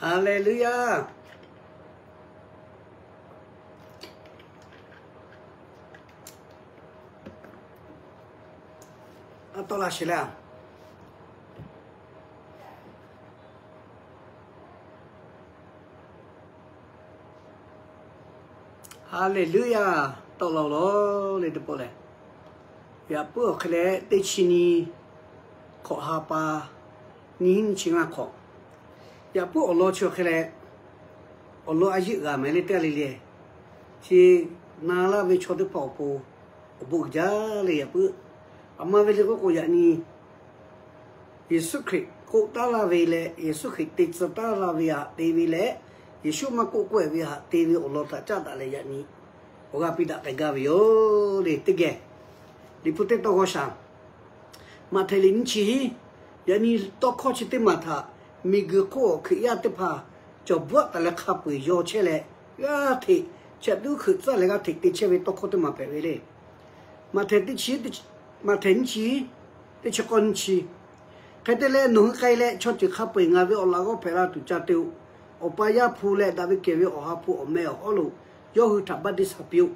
Haˍleˍluˍyaˇ. A tawˆ la sheˍ le. Haˍleˍluˍyaˇ. Tawˆ la-o lawˬ le teˇ pawˆ lehˬ, yaꞈ puiˉ awˬ hk'e leh teˇ chi nyi hk'awꞈ ha pa nyiˇ hinˉ nyiˇ chi ngaˇ hk'awꞈ, yaꞈ puiˉ awˬ lawn chi awˬ hk'e leh, awˬ lawn a yeˆ g'a mehˍ le teˇ g'aˇ le le. Chi na laˇ ve chaw teˇ hpaˍ awˬ pon awˬ bon uiˍ jaˇ le yaꞈ puiˉ. Aˬ ma ve le k'oˆ k'o yaꞈ nyi Yeˍsuˆ Hkriꞈ k'oˆ taˉ laˇ ve leh Yeˍsuˆ Hkriꞈ te tcuh taˉ laˇ ve htaꞈ te ve leh, Yeˍsuˆ maˇ k'oˆ k'oˆ-e ve htaꞈ te ve awˬ lawn htaꞈ caˉ daꞈ leh yaꞈ nyi awˬ g'aˇ piˇ daꞈ k'ai gaˇ ve yoˬ le teˇ geh. Liꞈ hpu teˇ tawˇ g'aw shaˍ. Maꞈhtehˍ liꞈ nyiˇ chi hiˉ, yaꞈ nyi tawˇ hkawˇ chi teˇ maˬ htaꞈ miˬguiˬ hk'oˆ awˬ Hkriꞈ yaˇ teˇ hpaˍ cawˬ bvuhˆ taˍ leh hk'a peu-eˬ yaw chehˇ leh, g'aˇ hteꞈ chi htaꞈ tuˉ hkeuꞈ tcuhˉ leh g'aˇ hteꞈ te chehˇ ve tawˇ hkawˇ teˇ maˬ hpehꞈ ve le. Maꞈhtehˍ teˇ chi, Maꞈhtehˍ nyiˇ chi hiˉ, teˇ chi k'awˇ nyiˇ chi. Hk'e te leh nawˬ hui k'ai leh chaw ceuˬ hk'a peu-eˬ ngaˬ ve awˬ laꞈ g'awˇ hpehꞈ la tuˬ ca te-o. Awˬ pa Yaˇ hpu leh daꞈ ve kehˬ ve Awˬ ha hpu awˬ meh awˬ hawˉ lo yawˇ hui htaꞈ baˆtiˆsaˬ piˇ-oˆ.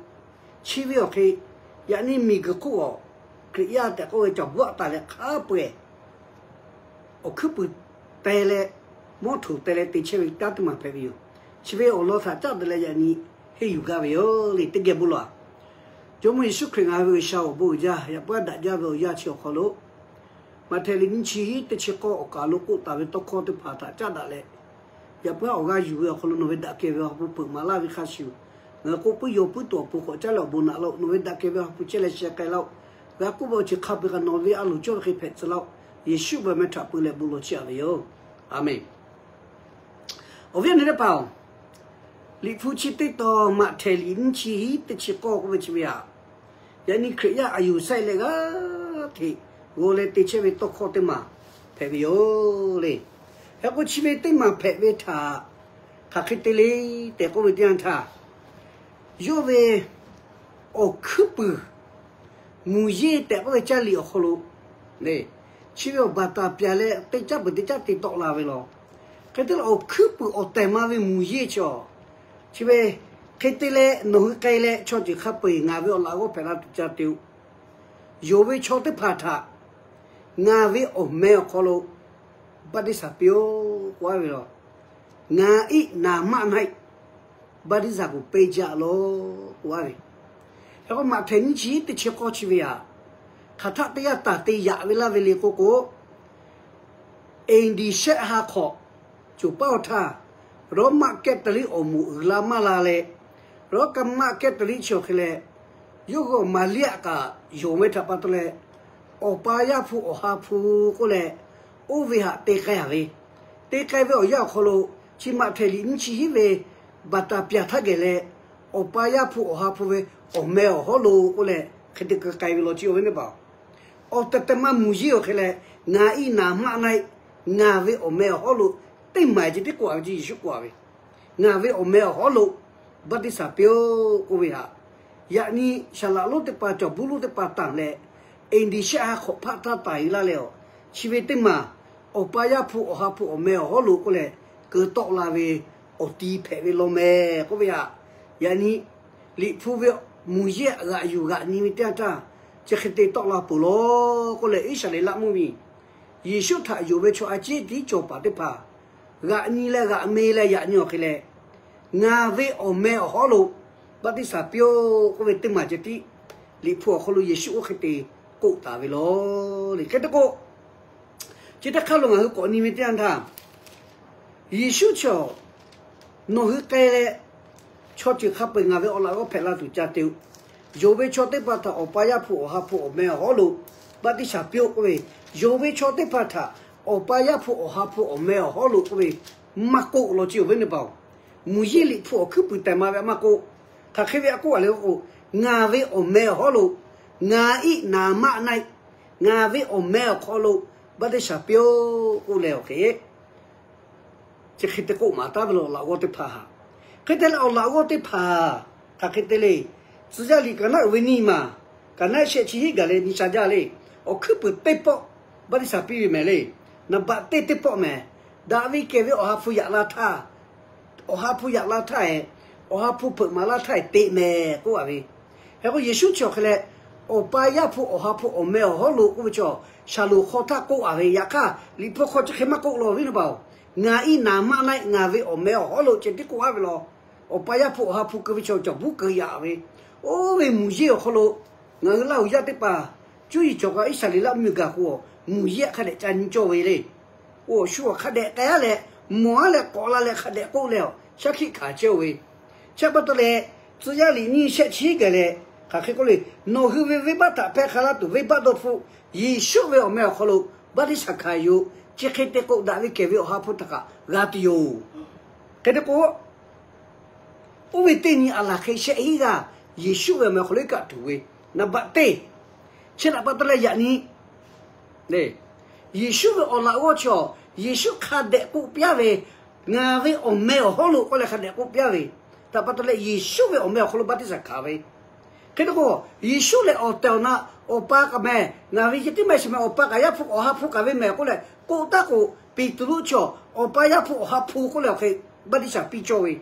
Chi ve awˬ hk'e, yaꞈ nyi miˬguiˬ hk'oˆ awˬ Hkriꞈ yaˇ tehꞈ k'oˆ ve cawˬ bvuhˆ taˍ leh hk'a peu-eˬ awˬ hkuiˉ puiˍ te leh, mawˇ htoꞈ te leh te chehˇ ve kanˉ teˇ maˬ hpehꞈ ve yoˬ. Chi ve awˬ lawn htaꞈ caˉ daꞈ leh yaꞈ nyi henˇ yuˬ gaˇ ve yoˬ le teˇ geh bon lawˬ-a. Jawˇmawˇ Yeˍsuˆ Hkriꞈ ngaˬ hui ve G'uiˬsha awˬ bon uiˍ jaˇ, yaꞈ puiˉ daꞈ jaˇ ve awˬ yanˇ chi awˬ hk'aw lo, Maꞈhtehˍ liꞈ nyiˇ chi hiˉ teˇ chi k'awˇ awˬ kaˍ lo k'oˆ taˍ ve tawˇ hkawˇ teˇ hpaˍ htaꞈ caˉ daꞈ leh, yaꞈ puiˉ awˬ g'aˇ yuˬ ve awˬ hk'aw lo nawˬ ve daꞈ kehˬ ve Awˬ ha hpu peuˬ maˍ laˇ ve hk'a shuˍ, ngaˬ hui k'oˆ puiˉ yaw puiˉ tuˬ awˬ pon k'awꞈ caˉ leh awˬ bon naꞈ laˇ-oˆ. Nawˬ ve daꞈ kehˬ ve Awˬ ha hpu chehˇ leh sheh k'ai laˇ-oˆ. G'a k'oˆ ve awˬ ceuˬ hk'a peu-eˬ kaꞈ nawˬ ve a loˍ cawˇ ve hk'e hpehꞈ tcuh laˇ-oˆ. Yeˍsuˆ ve awˬ meh htaꞈ peu leh bon lawˬ chiˇ aꞈ ve yoˬ. Aˍmenˍ. Awˬ viˉ awˬ nyi teˇ hpaˍ-oˬ, Liꞈ hpu chi teˇ tawn Maꞈhtehˍ liꞈ nyiˇ chi hiˉ teˇ chi k'awˇ k'oˆ ve chi ve htaꞈ, yaꞈ nyi Hkriꞈ yaˇ a yuˬ saiˆ leh g'aˇ hteꞈ g'aw leh te chehˇ ve tawˇ hkawˇ teˇ maˬ hpehꞈ ve yoˬ le. Hk'e k'o chi ve teˇ maˬ hpehꞈ ve htaꞈ hk'aˬ hk'e te le tehꞈ k'oˆ ve teˇ yanˇ htaˇ, yawˇ ve awˬ hkuiˉ puiˍ muˬ yeˇ tehꞈ k'oˆ ve caˇ liꞈ awˬ hk'aw lo, chi ve awˬ baˬ taˍ pyaˍ leh teˇ caˉ peuˬ teˇ caˉ te tawˆ la ve law. Hk'e te leh awˬ hkuiˉ puiˍ awˬ tehˬ ma ve muˬ yeˇ chaw, chi ve hk'e te leh nawˬ hui k'ai leh chaw ceuˬ hk'a peu-eˬ ngaˬ ve awˬ laꞈ g'awˇ hpehꞈ la tuˬ ca te-o. Yonˍ ve chaw teˇ hpaˍ htaꞈ ngaˬ ve awˬ meh awˬ hk'aw lo baˆtiˆsaˬ piˇ-oˆ k'oˆ-a ve law. Ngaˬ iˆ naˍ maˆ naˆ iˆ baˆtiˆsaˬ k'oˍ peˇ jaˇ law k'oˆ-a ve. Hk'e k'o Maꞈhtehˍ nyiˇ chi teˇ chi k'awˇ chi ve htaꞈ hk'aˬ htaˆ teˇ yanˇ taˍ te yaꞈ ve laˇ ve le k'oˆ k'o, Eˍdiˍshehˆ ha hk'awꞈ coˬ paˉ awˬ htaˇ, Roˉmaꞈ kehˉ taˍ liˇ awˬ moˍ uiˍ la maˇ la leh, Roˉmaꞈ kehˉ taˍ liˇ chi awˬ hk'e leh, yawˇ hui awˬ Maˍriˆaꞈ kaꞈ yonˍ ve htaꞈ pa taw leh, Awˬ pa Yaˇ hpu Awˬ ha hpu k'oˆ leh, oˇ ve htaꞈ te k'ai-a ve, te k'ai ve awˬ yanˇ awˬ hk'aw lo, chi Maꞈhtehˍ liꞈ nyiˇ chi hiˉ ve baˬ taˍ pyaˍ htaˇ geh leh, Awˬ pa Yaˇ hpu Awˬ ha hpu ve awˬ meh awˬ hawˉ lo k'oˆ leh hk'e te keu k'ai ve law chi awˬ viˉ teˇ hpaˍ-oˬ, awˬ tehˬ tehˬ ma muˬ yeˇ awˬ hk'e leh, ngaˬ iˆ naˍ maˆ naˆ iˆ ngaˬ ve awˬ meh awˬ hawˉ lo teˇ maˬ ceh tiˉ k'oˆ-a ve chi Yeˍsuˆ k'oˆ-a ve, ngaˬ ve awˬ meh awˬ hawˉ lo baˆtiˆsaˬ piˇ-oˆ k'oˆ ve htaꞈ, yaꞈ nyi saˍ laꞈ lonˉ teˇ hpaˍ cawˬ buˇ lonˉ teˇ hpaˍ tanˬ leh, Eˍdiˍshehˆ ha hk'awꞈ hpaˆ htaˇ taˍ-e laˇ leh, awˬ chi ve teˇ maˬ Awˬ pa Yaˇ hpu Awˬ ha hpu awˬ meh awˬ hawˉ lo k'oˆ leh keu tawˆ la ve awˬ ti hpehꞈ ve law meh k'oˆ ve htaꞈ, yaꞈ nyi Liꞈ hpu ve muˬ yeˇ g'aꞈ yuˬ g'aꞈ nyi ve teˇ yanˇ htaˇ, chi hk'e te tawˆ la peuˬ law k'oˆ leh, Iˉsaˍreˍlaˆ mvuhˇ miˬ Yeˍsuˆ htaꞈ yonˍ ve chaw a ciˉ tiˉ cawˬ paˍ teˇ hpaˍ g'aꞈ nyi leh g'aꞈ me leh yaꞈ nyi awˬ hk'e leh, ngaˬ ve awˬ meh awˬ hawˉ lo baˆtiˆsaˬ piˇ-oˆ k'oˆ ve teˇ maˬ ceh tiˉ Liꞈ hpu awˬ hk'aw lo Yeˍsuˆ oˇ hk'e te k'oˆ taˍ ve law le. Hk'e te k'o, chi teˇ hk'aˇ lo ngaˬ hui k'awꞈ nyi ve teˇ yanˇ htaˇ, Yeˍsuˆ chi-awˬ, nawˬ hui k'ai leh chaw ceuˬ hk'a peu-eˬ ngaˬ ve awˬ laꞈ g'awˇ hpehꞈ la tuˬ ca te-o. Yonˍ ve chaw teˇ hpaˍ htaꞈ Awˬ pa Yaˇ hpu Awˬ ha hpu awˬ meh awˬ hawˉ lo baˆtiˆsaˬ piˇ-oˆ k'oˆ ve, yonˍ ve chaw teˇ hpaˍ htaꞈ Awˬ pa Yaˇ hpu Awˬ ha hpu awˬ meh awˬ hawˉ lo k'oˆ ve maˇ k'oˆ law chi awˬ viˉ teˇ hpaˍ-oˬ, muˬ yeˇ Liꞈ hpu awˬ hkuiˉ puiˍ tehˬ ma ve maˇ k'oˆ. Hk'aˬ hk'e ve a k'oˆ a le k'o, ngaˬ ve awˬ meh awˬ hawˉ lo, ngaˬ iˆ naˍ maˆ naˆ iˆ ngaˬ ve awˬ meh awˬ hk'aw lo baˆtiˆsaˬ piˇ-oˆ k'oˆ leh awˬ hk'e chi hk'e te k'oˆ maˍ taˉ ve law awˬ laꞈ g'awˇ teˇ hpaˍ htaꞈ. Hk'e te leh awˬ laꞈ g'awˇ teˇ hpaˍ hk'aˬ hk'e te le, tcuh yaˇ liꞈ kaˍ naˉ uiˍ ve nyiˇ maˬ, kaˍ naˉ shehˆ chi hiˉ gaˬ leh nyi sha jaˇ le. Awˬ hkuiˉ puiˍ teˇ pawˆ baˆtiˆsaˬ piˇ ve mehˍ le. Naˍ baꞈ teˇ teˇ pawˆ mehˍ. Daꞈ ve kehˬ ve Awˬ ha hpu yaꞈ la htaˇ, Awˬ ha hpu yaꞈ la htaˇ e, Awˬ ha hpu hpeuꞈ maˍ laˇ htaˇ e teꞈ mehˍ k'oˆ a ve. Hk'e k'o Yeˍsuˆ chi awˬ hk'e leh, Awˬ pa Yaˇ hpu Awˬ ha hpu awˬ meh awˬ hawˉ lo k'oˆ ve chaw, shaˍlonˍ hk'aw htaˇ k'oˆ a ve. Yaꞈ hk'aˇ Liꞈ hpu hk'aw chi hk'e maˇ k'oˆ law viˉ naˍ baˬ-oˬ, Ngaˬ iˉ naˍ maˆ naˆ iˆ ngaˬ ve awˬ meh awˬ hawˉ lo ceh tiˉ k'oˆ a ve law. Awˬ pa Yaˇ hpu Awˬ ha hpu keu ve chaw cawˬ buˉ keu yaꞈ ve, oˇ ve mvuhˇ yeˇ awˬ hk'aw lo ngaˬ hui Laˇ huˍ yaˇ teˇ hpaˍ cuˇ yiˍ cawˬ kaꞈ Iˉsaˍreˍlaˆ mvuhˇmiˬ gaˬ k'o, mvuhˇ yeˇ hk'a dehꞈ ca nyi cawˇ ve le. Oˇ shu awˬ hk'a dehꞈ k'ai a leh, mawˬ a leh k'awꞈ la leh hk'a dehꞈ k'oˆ leh, shaˉ hkiˆ hkanˍ chehˇ oˬ ve. Chi pa taw leh, tcuh yaˇ liꞈ nyiˇ shehˆ chi gaˬ leh, hk'aˬ hk'e k'oˆ le, Nawˬ hui ve venˇbaˆ htaꞈ hpehˇ hk'a laˇ tuˬ venˇbaˆ dawˇ hpfuhˆ, Yeˍsuˆ ve awˬ meh awˬ hk'aw lo baˆtiˆsaˬ hkanˍ yoˬ. Chi hk'e te k'o, daꞈ ve kehˬ ve Awˬ ha hpu htaꞈ kaꞈ g'a tuˬ yoˬ. Hk'e te k'o, oˇ ve teˇ nyi a laˬ hk'e shehˆ hinˉ g'aˇ Yeˍsuˆ ve awˬ meh awˬ hk'aw lo iˉ kaˆ tuˬ ve, naˍ baꞈ teˇ. Chi htaꞈ pa taw leh yaꞈ nyi Yeˍsuˆ ve awˬ laꞈ g'awˇ chi awˬ, Yeˍsuˆ hk'a dehꞈ k'oˆ piˇ ve, Ngaˬ ve awˬ meh awˬ hawˉ lo k'oˆ leh hk'a dehꞈ k'oˆ piˇ ve. Htaꞈ pa taw leh Yeˍsuˆ ve awˬ meh awˬ hk'aw lo baˆtiˆsaˬ hkanˍ ve. Hk'e te k'o, Yeˍsuˆ lehˬ awˬ tehˬ awˬ na Awˬ pa kaꞈ mehˍ, ngaˬ ve yehˬ teˇ maˇ shiˍ mehˍ, Awˬ pa kaꞈ Yaˇ hpu Awˬ ha hpu kaꞈ ve mehˍ k'oˆ leh k'oˆ taˉ k'o, Peˍtruˆ chi awˬ, Awˬ pa Yaˇ hpu Awˬ ha hpu k'oˆ leh awˬ hk'e baˆtiˆsaˬ piˇ cawˇ ve.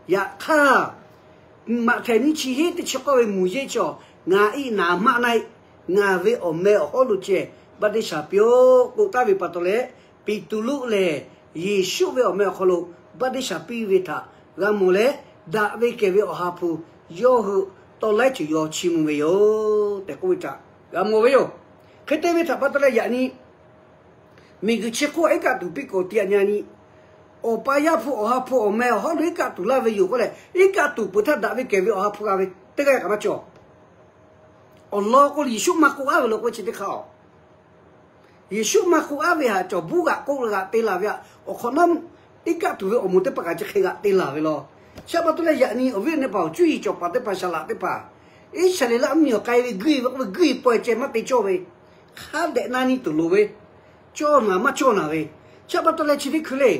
Yaꞈ hk'aˇ, Maꞈhtehˍ nyiˇ chi hiˉ teˇ chi k'awˇ ve mvuhˇ yeˇ chi awˬ, Ngaˬ iˉ naˍ maˆ naˆ iˆ ngaˬ ve awˬ meh awˬ hawˉ lo ceh baˆtiˆsaˬ piˇ-oˆ k'oˆ taˉ ve pa taw leh, Peˍtruˆ lehˬ Yeˍsuˆ ve awˬ meh awˬ hk'aw lo baˆtiˆsaˬ piˇ ve htaꞈ g'a mawˬ leh, daꞈ ve kehˬ ve Awˬ ha hpu yawˇ hui tawˇ laiˉ ceuˬ yaw chi mvuh ve yoˬ tehꞈ k'oˆ ve htaꞈ g'a mawˬ ve yoˬ. Hk'e te ve htaꞈ pa taw leh yaꞈ nyi miˬguiˬ chi hk'oˆ iˉ kaˆ tuˬ piˇ k'o, tiꞈ yaꞈ nyi Awˬ pa Yaˇ hpu Awˬ ha hpu awˬ meh awˬ hawˉ lo iˉ kaˆ tuˬ laˇ ve yoˬ k'oˆ leh, iˉ kaˆ tuˬ peuˬ htaˇ daꞈ ve kehˬ ve Awˬ ha hpu g'a ve teˇ g'aˇ kaꞈ maˇ cawˬ. Awˬ lawn k'o, Yeˍsuˆ maˇ k'oˆ aˉ ve law k'o, chi teˇ hk'aˇ a Yeˍsuˆ maˇ k'oˆ aˉ ve htaꞈ cawˬ buˉ g'aꞈ k'oˆ leh g'aꞈ te laˬ ve htaꞈ awˬ hk'awꞈ nawˉ, iˉ kaˆ tuˬ ve awˬ moˍ teˇ hpaˍ kaꞈ chi hk'e g'aꞈ te laˬ ve law. Chi pa taw leh yaꞈ nyi awˬ viˉ awˬ nyi teˇ hpaˍ-oˬ, cuˇ yiˍ cawˬ paˍ teˇ hpaˍ, shaˍ laꞈ teˇ hpaˍ, Iˉsaˍreˍlaˆ mvuhˇmiˬ awˬ k'ai ve guˇ ve k'oˆ ve guˇ ve paw e ceh maˇ te cawˇ ve, hk'a dehꞈ na nyi tuˬ loˍ ve, cawˇ naˍ maˇ cawˇ naˍ ve. Chi pa taw leh chi teˇ hkui le,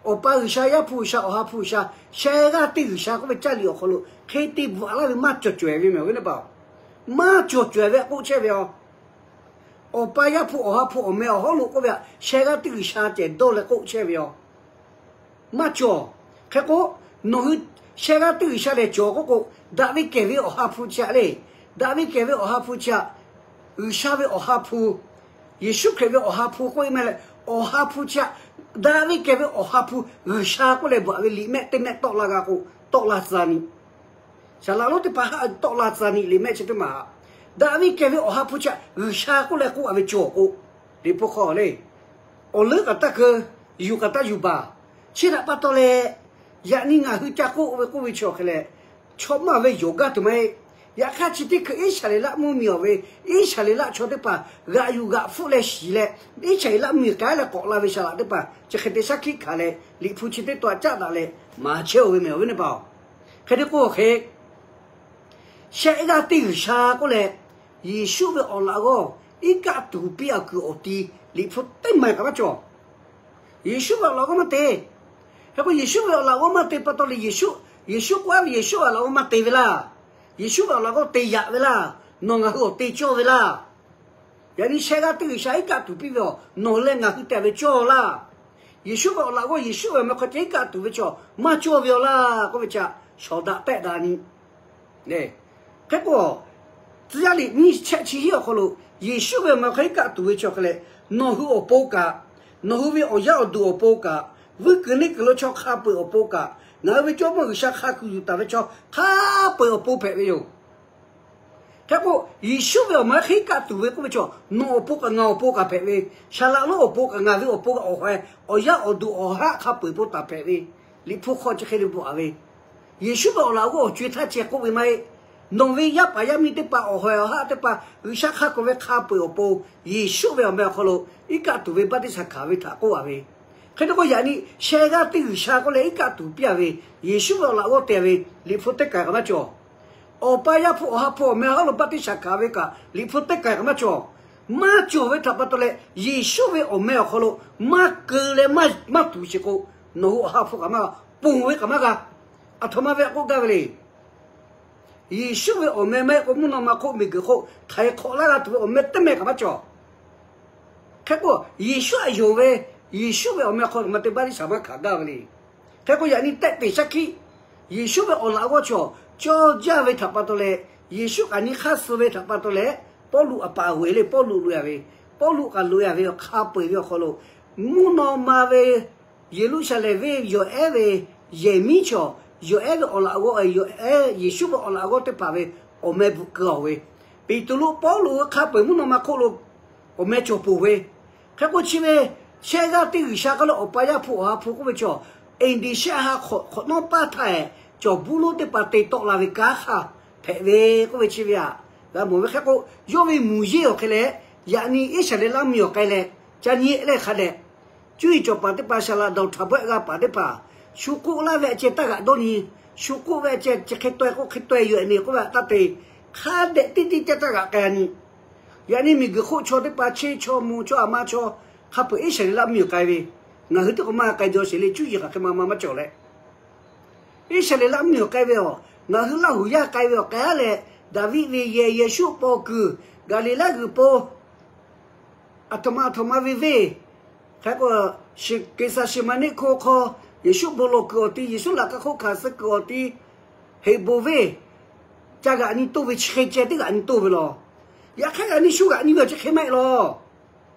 Awˬ pa G'uiˬsha, Yaˇ hpu G'uiˬsha, Awˬ ha hpu G'uiˬsha, sheh g'aˇ teˇ G'uiˬsha k'oˆ ve caˇ liꞈ awˬ hk'aw lo hk'e te bvuhꞈ laˇ ve maˇ cawˬ cawehˬ ve mehˍ ve teˇ hpaˍ-oˬ, maˇ cawˬ cawehˬ ve k'oˆ chehˇ ve yoˬ. Awˬ pa Yaˇ hpu Awˬ ha hpu awˬ meh awˬ hawˉ lo k'oˆ ve htaꞈ sheh g'aˇ teˇ G'uiˬsha cehˬ dawˇ leh k'oˆ chehˇ ve yoˬ. Maˇ cawˬ. Hk'e k'o, nawˬ hui sheh g'aˇ teˇ G'uiˬsha lehˬ cawˬ k'oˆ k'o, daꞈ ve kehˬ ve Awˬ ha hpu chi htaꞈ le, daꞈ ve kehˬ ve Awˬ ha hpu chi htaꞈ, G'uiˬsha ve Awˬ ha hpu, Yeˍsuˆ Hkriꞈ ve Awˬ ha hpu k'oˆ ve maˇ heˆ leh, Awˬ ha hpu chi htaꞈ, daꞈ ve kehˬ ve Awˬ ha hpu G'uiˬsha k'oˆ leh bvuhꞈ ve liꞈ mehˆ teˇ mehˆ tawˆ la g'a k'o, tawˆ la tcuh ni. Saˍ laꞈ lonˉ teˇ hpaˍ haˆ tawˆ la tcuh ni liꞈ mehˆ chi teˇ maˬ. Daꞈ ve kehˬ ve Awˬ ha hpu chi htaꞈ G'uiˬsha k'oˆ leh k'oˆ a ve cawˬ k'o, Liꞈ hpu hk'aw le, awˬ leuˉ kaꞈ taˇ keu, yuˬ kaꞈ taˇ yuˬ baˬ. Chi htaꞈ pa taw leh, yaꞈ nyi ngaˬ hui ca k'oˆ ve k'oˆ ve chi awˬ hk'e leh, chaw maˇ ve yawˬ gaˇ tuˬ maˇ heˆ. Yaꞈ hk'aˇ chi teˇ hkui Iˉsaˍreˍlaˆ mvuhˇmiˬ awˬ ve, Iˉsaˍreˍlaˆ chaw teˇ hpaˍ g'aꞈ yuˬ g'aꞈ hpfuhˆ leh shiˍ leh, Iˉsaˍreˍlaˆ mvuhˇmiˬ k'ai leh k'awꞈ la ve saˍ laꞈ teˇ hpaˍ chi hk'e te shaˉ hkiˆ hkanˍ leh, Liꞈ hpu chi teˇ taw caˆ daꞈ leh maˍ chehˇ-oˬ ve mehˍ ve teˇ hpaˍ-oˬ. Hk'e te k'o hk'e, shehˆ g'aˇ teˇ G'uiˬsha k'oˆ leh, Yeˍsuˆ ve awˬ laꞈ g'awˇ iˉ kaˆ tuˬ piˇ a kuiˬ awˬ ti Liꞈ hpu teˇ maˬ kaꞈ maˇ cawˬ. Yeˍsuˆ ve awˬ laꞈ g'awˇ maˇ te. Hk'e k'o Yeˍsuˆ ve awˬ laꞈ g'awˇ maˇ te pa taw leh Yeˍsuˆ, Yeˍsuˆ k'oˆ a ve Yeˍsuˆ ve awˬ laꞈ g'awˇ maˇ te ve laˇ. Yeˍsuˆ ve awˬ laꞈ g'awˇ te yaꞈ ve laˇ. Nawˬ ngaˬ hui awˬ te cawˇ ve laˇ. Yaꞈ nyi shehˆ g'aˇ teˇ G'uiˬsha iˉ kaˆ tuˬ piˇ ve awˬ, nawˬ hui leh ngaˬ hui te a ve cawˇ laˇ. Yeˍsuˆ ve awˬ laꞈ g'awˇ Yeˍsuˆ ve awˬ meh hk'aw ceh iˉ kaˆ tuˬ ve chaw maˇ cawˇ ve awˬ laˇ k'oˆ ve chi htaꞈ shawˍ daꞈ tehˆ daꞈ ni. Hk'e k'o, tcuh yaˇ liꞈ nyiˇ shehˆ chi hiˉ awˬ hk'aw lo Yeˍsuˆ ve awˬ meh hk'aw iˉ kaˆ tuˬ ve chi awˬ hk'e leh, nawˬ hui awˬ pon kaꞈ, nawˬ hui ve awˬ yaˇ awˬ duˬ awˬ pon kaꞈ, vuiˇ kuiˬ neˇ kuiˬ lo chaw hk'a peu-eˬ awˬ pon kaꞈ, ngaˬ hui ve Jawˇmawˇ G'uiˬsha hk'a kuˬ yuˬ taˍ ve chaw hk'a peu-eˬ awˬ pon hpehꞈ ve yoˬ. Hk'e k'o, Yeˍsuˆ ve awˬ meh hk'aw iˉ kaˆ tuˬ ve k'oˆ ve chaw, nawˬ awˬ pon kaꞈ ngaˬ awˬ pon kaꞈ hpehꞈ ve, saˍ laꞈ lonˉ awˬ pon kaꞈ ngaˬ ve awˬ pon kaꞈ awˬ hk'aw, awˬ yaˇ awˬ duˬ awˬ haˆ hk'a peu-eˬ pon taˍ hpehꞈ ve, Liꞈ hpu hk'aw chi hk'e le bvuhꞈ a ve, Yeˍsuˆ ve awˬ laꞈ g'awˇ awˬ co e htaˇ ceh k'oˆ ve maˇ heˆ. Nawˬ ve yaˇ paˍ yaˇ miˇ teˇ hpaˍ awˬ hk'aw awˬ haˆ teˇ hpaˍ G'uiˬsha hk'a kuˬ ve hk'a peu-eˬ awˬ pon, Yeˍsuˆ ve awˬ meh awˬ hk'aw lo iˉ kaˆ tuˬ ve baˆtiˆsaˬ hkanˍ ve htaꞈ k'oˆ a ve. Hk'e te k'o yaꞈ nyi shehˆ g'aˇ teˇ G'uiˬsha k'oˆ leh iˉ kaˆ tuˬ piˇ a ve, Yeˍsuˆ ve awˬ laꞈ g'awˇ te ve Liꞈ hpu teˇ kaˬ kaꞈ maˇ cawˬ. Awˬ pa Yaˇ hpu Awˬ ha hpu awˬ meh hk'aw lo baˆtiˆsaˬ hkanˍ ve kaꞈ Liꞈ hpu teˇ kaˬ kaꞈ maˇ cawˬ. Maˇ cawˬ ve htaꞈ pa taw leh Yeˍsuˆ ve awˬ meh awˬ hk'aw lo maˇ keu leh maˇ tuˬ sheˍ k'o, nawˬ hui awˬ ha hpu kaꞈ maˇ g'a, ponˬ ve kaꞈ maˇ g'a. Aˬ htoꞈ ma ve a k'oˆ gaˇ ve le. Yeˍsuˆ ve awˬ meh maˇ heˆ k'o mvuhˇ naw ma hk'oˆ miˬguiˬ hk'oˆ htaiˍ hk'awꞈ laˇ g'a tuˬ ve awˬ meh teˇ meh kaꞈ maˇ cawˬ. Hk'e k'o Yeˍsuˆ htaꞈ yonˍ ve Yeˍsuˆ ve awˬ meh hk'aw lo ma te baˆtiˆsaˬ maˇ hkanˍ gaˇ ve le. Hk'e k'o yaꞈ nyi tehˆ peˍ shaˉ hkiˆ, Yeˍsuˆ ve awˬ laꞈ g'awˇ chaw cawˇ jaˇ ve htaꞈ pa taw leh, Yeˍsuˆ kaꞈ nyi hk'aˇ suh ve htaꞈ pa taw leh, Pawˇluꞈ a paˍ g'oꞈ e le, Pawˇluꞈ loꞈ e ve, Pawˇluꞈ kaꞈ loꞈ e ve awˬ hk'a peu eˬ ve awˬ hk'aw lo, mvuhˇ naw ma ve Yeˍruˆsaˍlehnˍ venˇ yawˬ ehˉ ve yehˬ miˉ chaw, yawˬ ehˉ ve awˬ laꞈ g'awˇ, yawˬ ehˉ Yeˍsuˆ ve awˬ laꞈ g'awˇ teˇ hpaˍ ve awˬ meh bvuhꞈ keu-a ve, Peˍtruˆ Pawˇluꞈ ve hk'a peu eˬ mvuhˇ naw ma hk'oˆ lo awˬ meh cawˬ poˬ ve. Hk'e k'o chi ve shehˆ g'aˇ teˇ G'uiˬsha k'oˆ leh Awˬ pa Yaˇ hpu Awˬ ha hpu k'oˆ ve chaw, eˍdeˍ shehˆ ha hk'awꞈ nawˉ paˇ htaˇ ehˍ cawˬ buˇ lonˉ teˇ hpaˍ te tawˆ la ve kanˉ hk'aˇ hpehꞈ ve k'oˆ ve chi ve aꞈ g'a mawˬ ve. Hk'e k'o yawˇ ve muˬ yeˇ awˬ hk'e leh, yaꞈ nyi Iˉsaˍreˍlaˆ mvuhˇmiˬ awˬ k'ai leh ca nyi leh hk'a dehꞈ cuˇ yiˍ cawˬ paˍ teˇ hpaˍ, saˍ laꞈ dawˬ htaꞈ bawehˆ g'a paˍ teˇ hpaˍ, shu k'oˆ laˇ ve a ceh taˇ g'aꞈ dawˇ nyi, shu k'oˆ ve a ceh chi hk'e taweh k'oˆ hk'e taweh yoˬ ehˍ ni k'oˆ ve aꞈ taˇ te, hk'a dehꞈ tiˇ tiˇ caˇ caˇ g'aꞈ k'ai a nyi. Yaꞈ nyi miˬguiˬ hk'oˆ chaw teˇ hpaˍ, cheˇ chaw, mvuh chaw, aˬ ma chaw, hk'a peu eˬ Iˉsaˍreˍlaˆ mvuhˇmiˬ awˬ k'ai ve, ngaˬ hui teˇ k'o maˇ k'ai jaw sheˍ le, cuˇ yiˍ hk'aˬ hk'e ma ma maˇ cawˬ leh, Iˉsaˍreˍlaˆ mvuhˇmiˬ awˬ k'ai ve aˬ, ngaˬ hui Laˇ huˍ yaˇ k'ai ve awˬ k'ai a leh, Daˍviˆ ve yehˬ Yeˍsuˆ paw kuiˬ, Gaˍliˍlehˇ g'uiˬ po aˬ htoꞈ ma aˬ htoꞈ ma ve venˇ, hk'e k'o Geˍsaˍseˍmaˍneˆ hko hk'aw Yeˍsuˆ bon lawˬ kuiˬ awˬ ti, Yeˍsuˆ laꞈ ka hk'oˆ hkanˍ suh kuiˬ awˬ ti, Heˍbonˍ venˇ ca g'aꞈ nyi toˇ ve chi hk'e ceh teˇ g'aꞈ nyi toˇ ve law. Yaꞈ hk'aˇ g'aꞈ nyi shu g'aꞈ nyi ve awˬ chi hk'e maˇ heˆ law.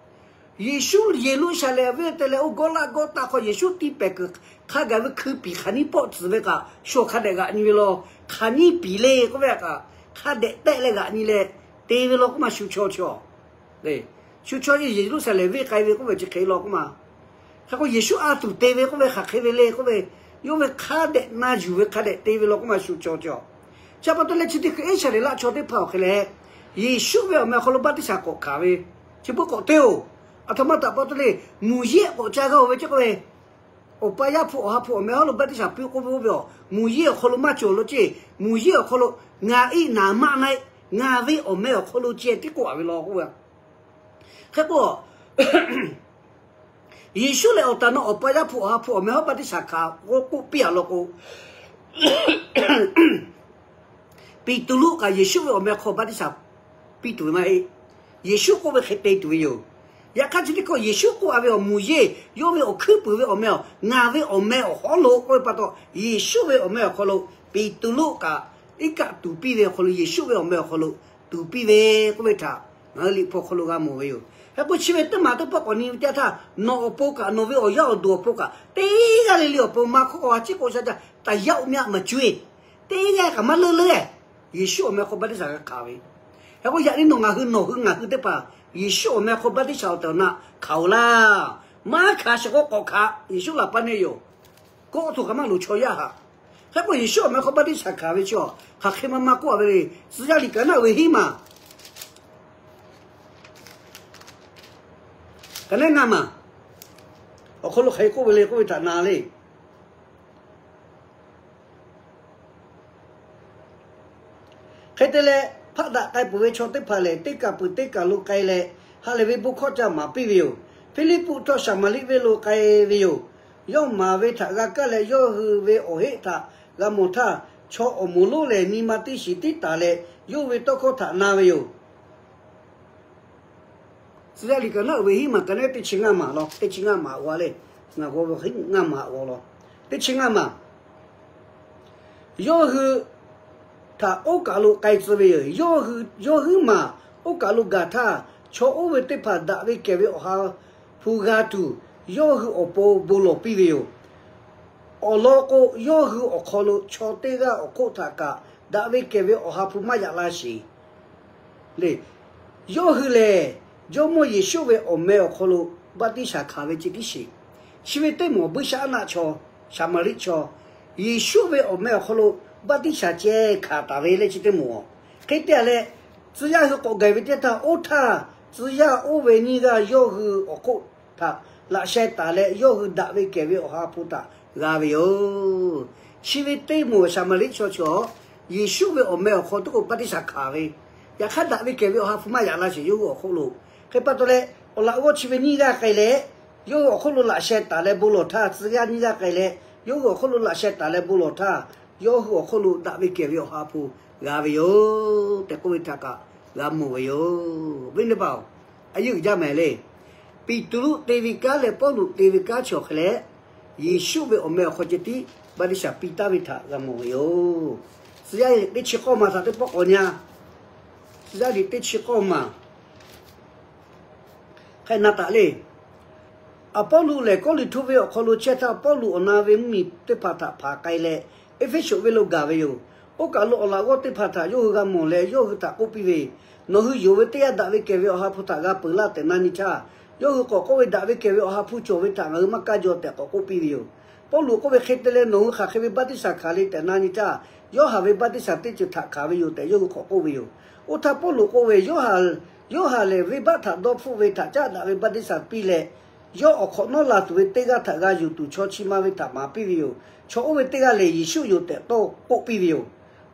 Yeˍsuˆ Yeˍruˆsaˍlehnˍ venˇ te leh oˇ Gawˇlaˆ Gawˇtaˆ hk'aw Yeˍsuˆ tiˇ pehˍ kuiˬ hk'a gaˬ ve hkui piˍ hk'aˬ niˉ pawˆ tcuhˍ ve kaꞈ shu hk'a dehꞈ g'aꞈ nyi ve law. Hk'aˬ niˉ piˍ le k'oˆ ve kaꞈ, hk'a dehꞈ tehˆ leh g'aꞈ nyi leh te ve law k'oˆ ma shu chaw chaw. Shu chaw Yeˍruˆsaˍlehnˍ venˇ k'ai ve k'oˆ ve chi hk'e law k'oˆ ma. Hk'e k'o Yeˍsuˆ a tuˬ te ve k'oˆ ve hk'aˬ hk'e ve le k'oˆ ve, yawˇ ve hk'a dehꞈ na yuˬ ve hk'a dehꞈ te ve law k'oˆ ma shu chaw chaw. Chi pa taw leh chi teˇ hkui Iˉsaˍreˍlaˆ chaw teˇ hpaˍ awˬ hk'e leh, Yeˍsuˆ ve awˬ meh awˬ hk'aw lo baˆtiˆsaˬ k'awꞈ hkanˍ ve, chi beuꞈ k'awꞈ te-oˬ, aˬ htoꞈ ma htaꞈ pa taw le, muˬ yeˇ k'awꞈ ca g'a-oˬ ve ceˇ k'oˆ ve, Awˬ pa Yaˇ hpu Awˬ ha hpu awˬ meh hawˉ lo baˆtiˆsaˬ piˇ k'oˆ ve oˇ ve awˬ, muˬ yeˇ awˬ hk'aw lo maˇ cawˬ lo ceˇ, muˬ yeˇ awˬ hk'aw lo ngaˬ iˆ naˍ maˆ na iˆ, ngaˬ ve awˬ meh awˬ hk'aw lo ceh tiˉ k'oˆ a ve law k'oˆ ve. Hk'e k'o Yeˍsuˆ lehˬ awˬ taˍ nawˉ Awˬ pa Yaˇ hpu Awˬ ha hpu awˬ meh hawˉ baˆtiˆsaˬ hkanˍ k'oˆ piˇ a law k'o, Peˍtruˆ kaꞈ Yeˍsuˆ ve awˬ meh hk'aw baˆtiˆsaˬ piˇ tuˬ ve maˇ heˆ. Yeˍsuˆ k'oˆ ve hk'e te tuˬ ve yoˬ. Yaꞈ hk'aˇ chi teˇ hkui Yeˍsuˆ k'oˆ a ve awˬ muˬ yeˇ, yawˇ ve awˬ hkuiˉ puiˍ ve awˬ meh awˬ, ngaˬ ve awˬ meh awˬ hawˉ lo k'oˆ ve pa taw, Yeˍsuˆ ve awˬ meh awˬ hk'aw lo Peˍtruˆ kaꞈ iˉ kaˆ tuˍ piˇ ve awˬ hk'aw lo Yeˍsuˆ ve awˬ meh awˬ hk'aw lo tuˍ piˇ ve k'oˆ ve htaꞈ ngaˬ hui Liꞈ hpu awˬ hk'aw lo g'a mawˬ ve yoˬ. Hk'e k'o chi ve teˇ maˬ teˇ pawˆ k'awꞈ nyi ve teˇ yanˇ htaˇ, nawˬ awˬ pon kaꞈ nawˬ ve awˬ yaˇ awˬ duˬ awˬ pon kaꞈ teˇ g'aˇ le le awˬ pon maˇ hk'oˆ k'o a ciˉ k'o sha ca taˍ yaˇ oˇ myaꞈ maˍ cuˇ e, teˇ g'aˇ kaꞈ maˇ leuˉ leuˉ. Yeˍsuˆ awˬ meh hk'aw baˆtiˆsaˬ g'a hkanˍ ve. Hk'e k'o yaꞈ nyi nawˬ ngaˬ hui nawˬ hui ngaˬ hui teˇ hpaˍ Yeˍsuˆ awˬ meh hk'aw baˆtiˆsaˬ awˬ tehˬ awˬ na hkanˍ-oˬ laˇ. Maˇ hkanˍ sheˍ k'o k'awꞈ hkanˍ, Yeˍsuˆ laˬ paˇ neˇ yoˬ. Kawˆ tuˬ kaꞈ maˇ loˍ chaw yaˇ haꞈ. Hk'e k'o Yeˍsuˆ awˬ meh hk'aw baˆtiˆsaˬ hkanˍ ve chi a, hk'aˬ hk'e ma ma k'oˆ a ve le. Tcuh yaˇ liꞈ kaꞈ naˆ uiˍ ve hiˉ maˬ kaꞈ neˉ ngaˇ maˬ awˬ hk'aw lo hk'aˬ hk'e k'oˆ ve le k'oˆ ve htaꞈ na le. Hk'e te leh, hpaˆ daꞈ k'ai peuˬ ve chaw teˇ hpaˍ lehˬ, teˇ kaˬ peuˬ teˇ kaˬ lo k'ai leh, ha lehˬ ve bon hkawˇ ca maˍ piˇ ve yoˬ. Hpiˇliˇpuˆ htawˇ Saˍmaˍriˆ venˇ lo k'ai ve yoˬ. Yawˇ maˍ ve htaꞈ g'a kaˇ leh, yawˇ hui ve awˬ heˆ htaꞈ g'a mawˬ htaˇ, chaw awˬ moˍ lonˉ lehˬ, nyi ma teˇ shiˍ tiˉ taˍ leh, yawˇ ve tawˇ hkawˇ htaꞈ na ve yoˬ. Tcuh yaˇ liꞈ kaꞈ naˆ uiˍ ve hiˉ maˬ kaꞈ neˉ teˇ chi ngaˇ maˬ law, teˇ chi ngaˇ maˬ g'aw le. Ngaˬ g'aw ve ngaˇ maˬ g'aw law. Teˇ chi ngaˇ maˬ Yawˇ hui htaꞈ oˇ kaˬ lo k'ai tcuh ve yoˬ. Yawˇ hui, yawˇ huiˉ maˬ oˇ kaˬ lo gaˬ htaˇ, chaw oˇ ve teˇ hpaˍ daꞈ ve kehˬ ve Awˬ ha hpu g'a tuˬ, yawˇ hui awˬ pon bon lawˬ piˇ ve yoˬ. Awˬ lawn k'o, yawˇ hui awˬ hk'aw lo chaw teˇ g'aˇ awˬ hk'oˆ htaꞈ kaꞈ daꞈ ve kehˬ ve Awˬ ha hpu maˇ yaꞈ la sheˍ. Le, yawˇ hui lehˬ, Jawˇmawˇ Yeˍsuˆ ve awˬ meh awˬ hk'aw lo baˆtiˆsaˬ hkanˍ ve ceh tiˉ sheˍ. Chi ve teˇ moˍ buiˇshaˆaˉnaˆ chaw, Saˍmaˍriˆ chaw, Yeˍsuˆ ve awˬ meh awˬ hk'aw lo baˆtiˆsaˬ ceh hkanˍ taˍ ve le chi teˇ moˍ. Hk'e te leh, tcuh yaˇ hui k'awꞈ gaˬ ve teˇ htaˇ, oˇ htaˇ tcuh yaˇ oˇ ve nyiˇ g'aˇ yawˇ hui awˬ hk'oˆ htaꞈ laꞈ sheh taˍ leh, yawˇ hui daꞈ ve kehˬ ve Awˬ ha hpu htaꞈ g'a ve yoˬ. Chi ve teˇ moˍ Saˍmaˍriˆ chaw chi a, Yeˍsuˆ ve awˬ meh awˬ hk'aw lo teˇ k'o baˆtiˆsaˬ hkanˍ ve, yaꞈ hk'aˇ daꞈ ve kehˬ ve Awˬ ha hpu maˇ yaꞈ la sheˍ yawˇ hui awˬ hk'oˆ lo. Hk'e pa taw leh, awˬ laꞈ g'awˇ chi ve nyiˇ g'aˇ k'ai leh, yawˇ hui awˬ hk'oˆ lo laꞈ sheh taˍ leh bon lawˬ htaˇ, tcuh yaˇ nyiˇ g'aˇ k'ai leh, yawˇ hui awˬ hk'oˆ lo laꞈ sheh taˍ leh bon lawˬ htaˇ, yawˇ hui awˬ hk'oˆ lo daꞈ ve kehˬ ve Awˬ ha hpu g'a ve yoˬ tehꞈ k'oˆ ve htaꞈ kaꞈ g'a mawˬ ve yoˬ. Viˉ nyi teˇ hpaˍ-oˬ, a yeˇ uiˍ jaˇ mehˍ le. Peˍtruˆ te ve kanˉ leh Pawˇluꞈ te ve kanˉ chi awˬ hk'e leh, Yeˍsuˆ ve awˬ meh awˬ hk'aw ceh tiˉ baˆtiˆsaˬ piˇ taˍ ve htaꞈ g'a mawˬ ve yoˬ. Tcuh yaˇ teˇ chi k'awˇ maˬ htaꞈ teˇ pawˆ k'awꞈ nyi-a. Tcuh yaˇ teˇ chi k'awˇ maˬ hk'e na taˍ le. Aˍpawˇluꞈ lehˬ, Kawˇliˍtuˆ venˇ awˬ hk'aw lo chehˇ htaˇ, Pawˇluꞈ awˬ na ve mvuhˇmiˬ teˇ hpaˍ htaꞈ hpanˍ k'ai leh, Eˇfeˇsuꞈ venˇ lo gaˬ ve yoˬ. Oˇ kaˬ lo awˬ laꞈ g'awˇ teˇ hpaˍ htaꞈ yawˇ hui g'a mawˬ leh, yawˇ hui htaꞈ k'oˆ piˇ ve, Nawˬ hui yonˍ ve teˇ yanˇ, daꞈ ve kehˬ ve Awˬ ha hpu htaꞈ g'a peuˬ laˇ tehꞈ na nyi htaˇ, yawˇ hui k'awꞈ k'oˆ ve, Daꞈ ve kehˬ ve Awˬ ha hpu cawˬ ve htaꞈ ngaˬ hui maˇ kaˇ jaw tehꞈ k'awꞈ k'oˆ piˇ ve yoˬ. Pawˇluꞈ k'oˆ ve, Hk'e te leh, nawˬ hui hk'aˬ hk'e ve baˆtiˆsaˬ hkanˍ le tehꞈ na nyi htaˇ, Yoˇhanˬ ve baˆtiˆsaˬ teˇ ceuˬ htaꞈ hkanˍ ve yoˬ tehꞈ yawˇ hui k'awꞈ k'oˆ ve yoˬ. Oˇ htaˇ Pawˇluꞈ k'oˆ ve, Yoˇhanˬ lehˬ, venˇbaˆ htaꞈ dawˇ hpfuhˆ ve htaꞈ caˉ daꞈ ve baˆtiˆsaˬ piˇ leh, yawˇ awˬ hk'awꞈ nawˉ laˬ tuˬ ve teˇ g'aˇ htaꞈ g'a yuˬ tuˬ chaw chi ma ve htaꞈ maˍ piˇ ve yoˬ. Chaw oˇ ve teˇ g'aˇ lehˬ, Yeˍsuˆ yoˬ tehꞈ tawˇ k'oˆ piˇ ve yoˬ.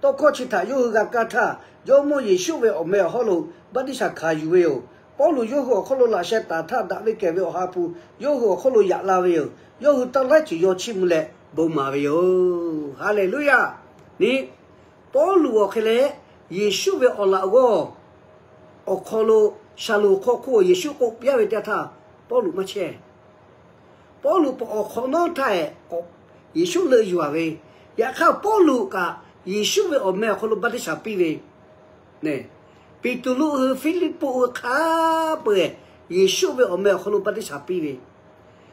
Tawˇ hkawˇ chi htaꞈ yawˇ hui g'a kaˇ htaˇ, Jawˇmawˇ Yeˍsuˆ ve awˬ meh awˬ hawˉ lo baˆtiˆsaˬ hkanˍ yuˬ ve yoˬ. Pawˇluꞈ yawˇ hui awˬ hk'aw lo laꞈ sheh taˍ htaˇ, daꞈ ve kehˬ ve Awˬ ha hpu yawˇ hui awˬ hk'aw lo yaꞈ la ve yoˬ. Yawˇ hui taˇ laiˉ ceuˬ yaw chiˇ mvuh leh bon maˍ ve yoˬ. Haˍleˍluˆyaˇ. Ni, Pawˇluꞈ awˬ hk'e leh, Yeˍsuˆ ve awˬ laꞈ g'awˇ awˬ hk'aw lo, Shaˍlonˍ hk'aw hk'oˆ Yeˍsuˆ k'oˆ piˇ ve teˇ yanˇ htaˇ, Pawˇluꞈ maˇ chehˇ. Pawˇluꞈ awˬ hk'awꞈ nawˉ htaˇ, Yeˍsuˆ leuˆ yuˬ-a ve. Yaꞈ hk'aˇ, Pawˇluꞈ kaꞈ Yeˍsuˆ ve awˬ meh awˬ hk'aw lo baˆtiˆsaˬ piˇ ve Peˍtruˆ hui, Hpiˇliˇpuˆ hui hk'a peu-eˬ Yeˍsuˆ ve awˬ meh awˬ hk'aw lo baˆtiˆsaˬ piˇ ve.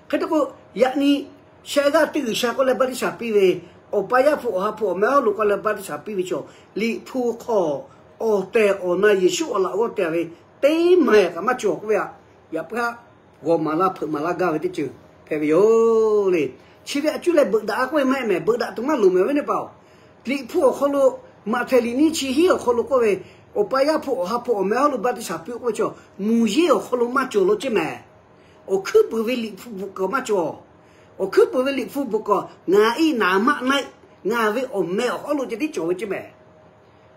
Hk'e te k'o, yaꞈ nyi sheh g'aˇ teˇ G'uiˬsha k'oˆ leh baˆtiˆsaˬ piˇ ve, Awˬ pa Yaˇ hpu Awˬ ha hpu awˬ meh hawˉ lo k'oˆ leh baˆtiˆsaˬ piˇ ve chaw, Liꞈ hpu hk'aw awˬ tehˬ awˬ na Yeˍsuˆ awˬ laꞈ g'awˇ te-a ve, teˇ maˬ kaꞈ maˇ cawˬ k'oˆ ve aꞈ. Yaꞈ hk'aˇ, g'awˬ maˍ laˇ hpeuꞈ maˍ laˇ gaˇ ve teˇ ceuˬ hpehꞈ ve yoˬ le. Chi ve a cuˇ leh beuꞈ daꞈ k'oˆ ve maˇ heˆ mehˍ. Beuꞈ daꞈ tuˬ maˇ loˍ mehˍ ve teˇ hpaˍ-oˬ. Liꞈ hpu awˬ hk'aw lo, Maꞈhtehˍ liꞈ nyiˇ chi hiˉ awˬ hk'aw lo k'oˆ ve, Awˬ pa Yaˇ hpu Awˬ ha hpu awˬ meh hawˉ lo baˆtiˆsaˬ piˇ k'oˆ ve chaw, muˬ yeˇ awˬ hk'aw lo maˇ cawˬ lo ceˇ mehˍ. Awˬ hkuiˉ puiˍ ve Liꞈ hpu bvuhꞈ kaꞈ maˇ cawˬ. Awˬ hkuiˉ puiˍ ve Liꞈ hpu bvuhꞈ kaꞈ, ngaˬ iˉ naˍ maˆ naˆ iˆ, ngaˬ ve awˬ meh awˬ hawˉ lo ceh tiˉ cawˬ ve ceˇ mehˍ.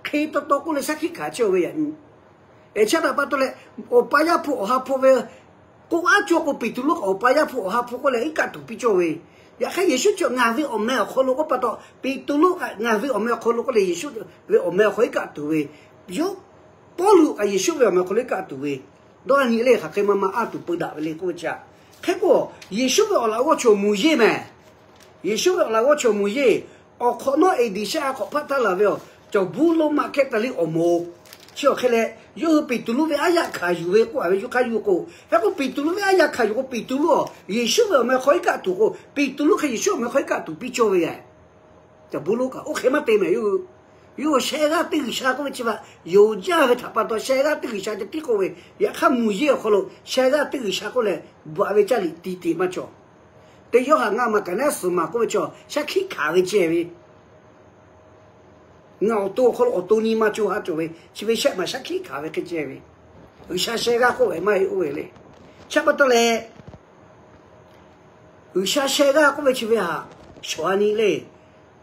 Hk'e taw taw k'oˆ leh shaˉ hkiˆ hkanˍ chehˇ-oˬ ve yaꞈ nyi. Eˬ, chi htaꞈ pa taw leh, Awˬ pa Yaˇ hpu Awˬ ha hpu ve k'oˆ aˉ cawˇ k'o, Peˍtruˆ kaꞈ Awˬ pa Yaˇ hpu Awˬ ha hpu k'oˆ leh iˉ kaˆ tuˬ piˇ cawˇ ve. Yaꞈ hk'aˇ, Yeˍsuˆ chi ngaˬ ve awˬ meh awˬ hk'aw lo k'oˆ pa taw, Peˍtruˆ kaꞈ ngaˬ ve awˬ meh awˬ hk'aw lo k'oˆ leh Yeˍsuˆ ve awˬ meh awˬ hk'aw iˉ kaˆ tuˬ ve yoˬ. Pawˇluꞈ kaꞈ Yeˍsuˆ ve awˬ meh awˬ hk'aw lo iˉ kaˆ tuˬ ve, dawˇ nyi leh hk'aˬ hk'e ma ma anˇ tuˬ peu daꞈ ve le k'oˆ ve chi aꞈ. Hk'e k'o, Yeˍsuˆ ve awˬ laꞈ g'awˇ chaw muˬ yeˇ mehˍ. Yeˍsuˆ ve awˬ laꞈ g'awˇ chaw muˬ yeˇ. Awˬ hk'awꞈ nawˉ eˍdiˍ shehˆ ha hk'awꞈ hpaˆ htaˇ laˬ ve awˬ cawˬ buˇ lonˉ maˆ kehˉ taˍ liˇ awˬ moˍ. Chi awˬ hk'e leh, yawˇ hui Peˍtruˆ ve aˉ yaˇ hkanˍ yuˬ ve k'oˆ a ve yuˇ hk'aˇ yuˇ k'o, hk'e k'o Peˍtruˆ ve aˉ yaˇ hkanˍ yuˬ k'o, Peˍtruˆ-oˬ, Yeˍsuˆ ve awˬ meh hk'aw iˉ kaˆ tuˬ k'o, Peˍtruˆ hk'e Yeˍsuˆ awˬ meh hk'aw iˉ kaˆ tuˬ piˇ cawˇ ve yaꞈ. Caˬ buˇ lonˉ kaꞈ oˇ hk'e maˇ te mehˍ yoˬ. Yawˇ sheh g'aˇ teˇ G'uiˬsha k'oˆ ve chi ve, yonˍ jaˇ ve htaꞈ pa taw sheh g'aˇ teˇ G'uiˬsha ceh tiˉ k'oˆ ve, yaꞈ hk'aˇ muˬ yeˇ awˬ hk'aw lo sheh g'aˇ teˇ G'uiˬsha k'oˆ leh bvuhꞈ ve caˇ liꞈ tiꞈ tiꞈ maˇ cawˬ. Teˇ Yoˇhanˬ ngaˇ maˬ kaꞈ neˉ suhˍ maˬ k'oˆ ve chaw shaˉ hkiˆ hkanˍ ve ceh ve, ngaˬ awˬ to awˬ hk'aw lo awˬ to nyi ma cawˬ ha cawˬ ve, chi ve shehˆ maˬ shaˉ hkiˆ hkanˍ ve hk'e ceh ve, G'uiˬsha sheh g'aˇ k'oˆ ve maˇ heˆ k'oˆ ve le. Chi pa taw leh, G'uiˬsha sheh g'aˇ k'oˆ ve chi ve htaꞈ shawˍ a nyi le.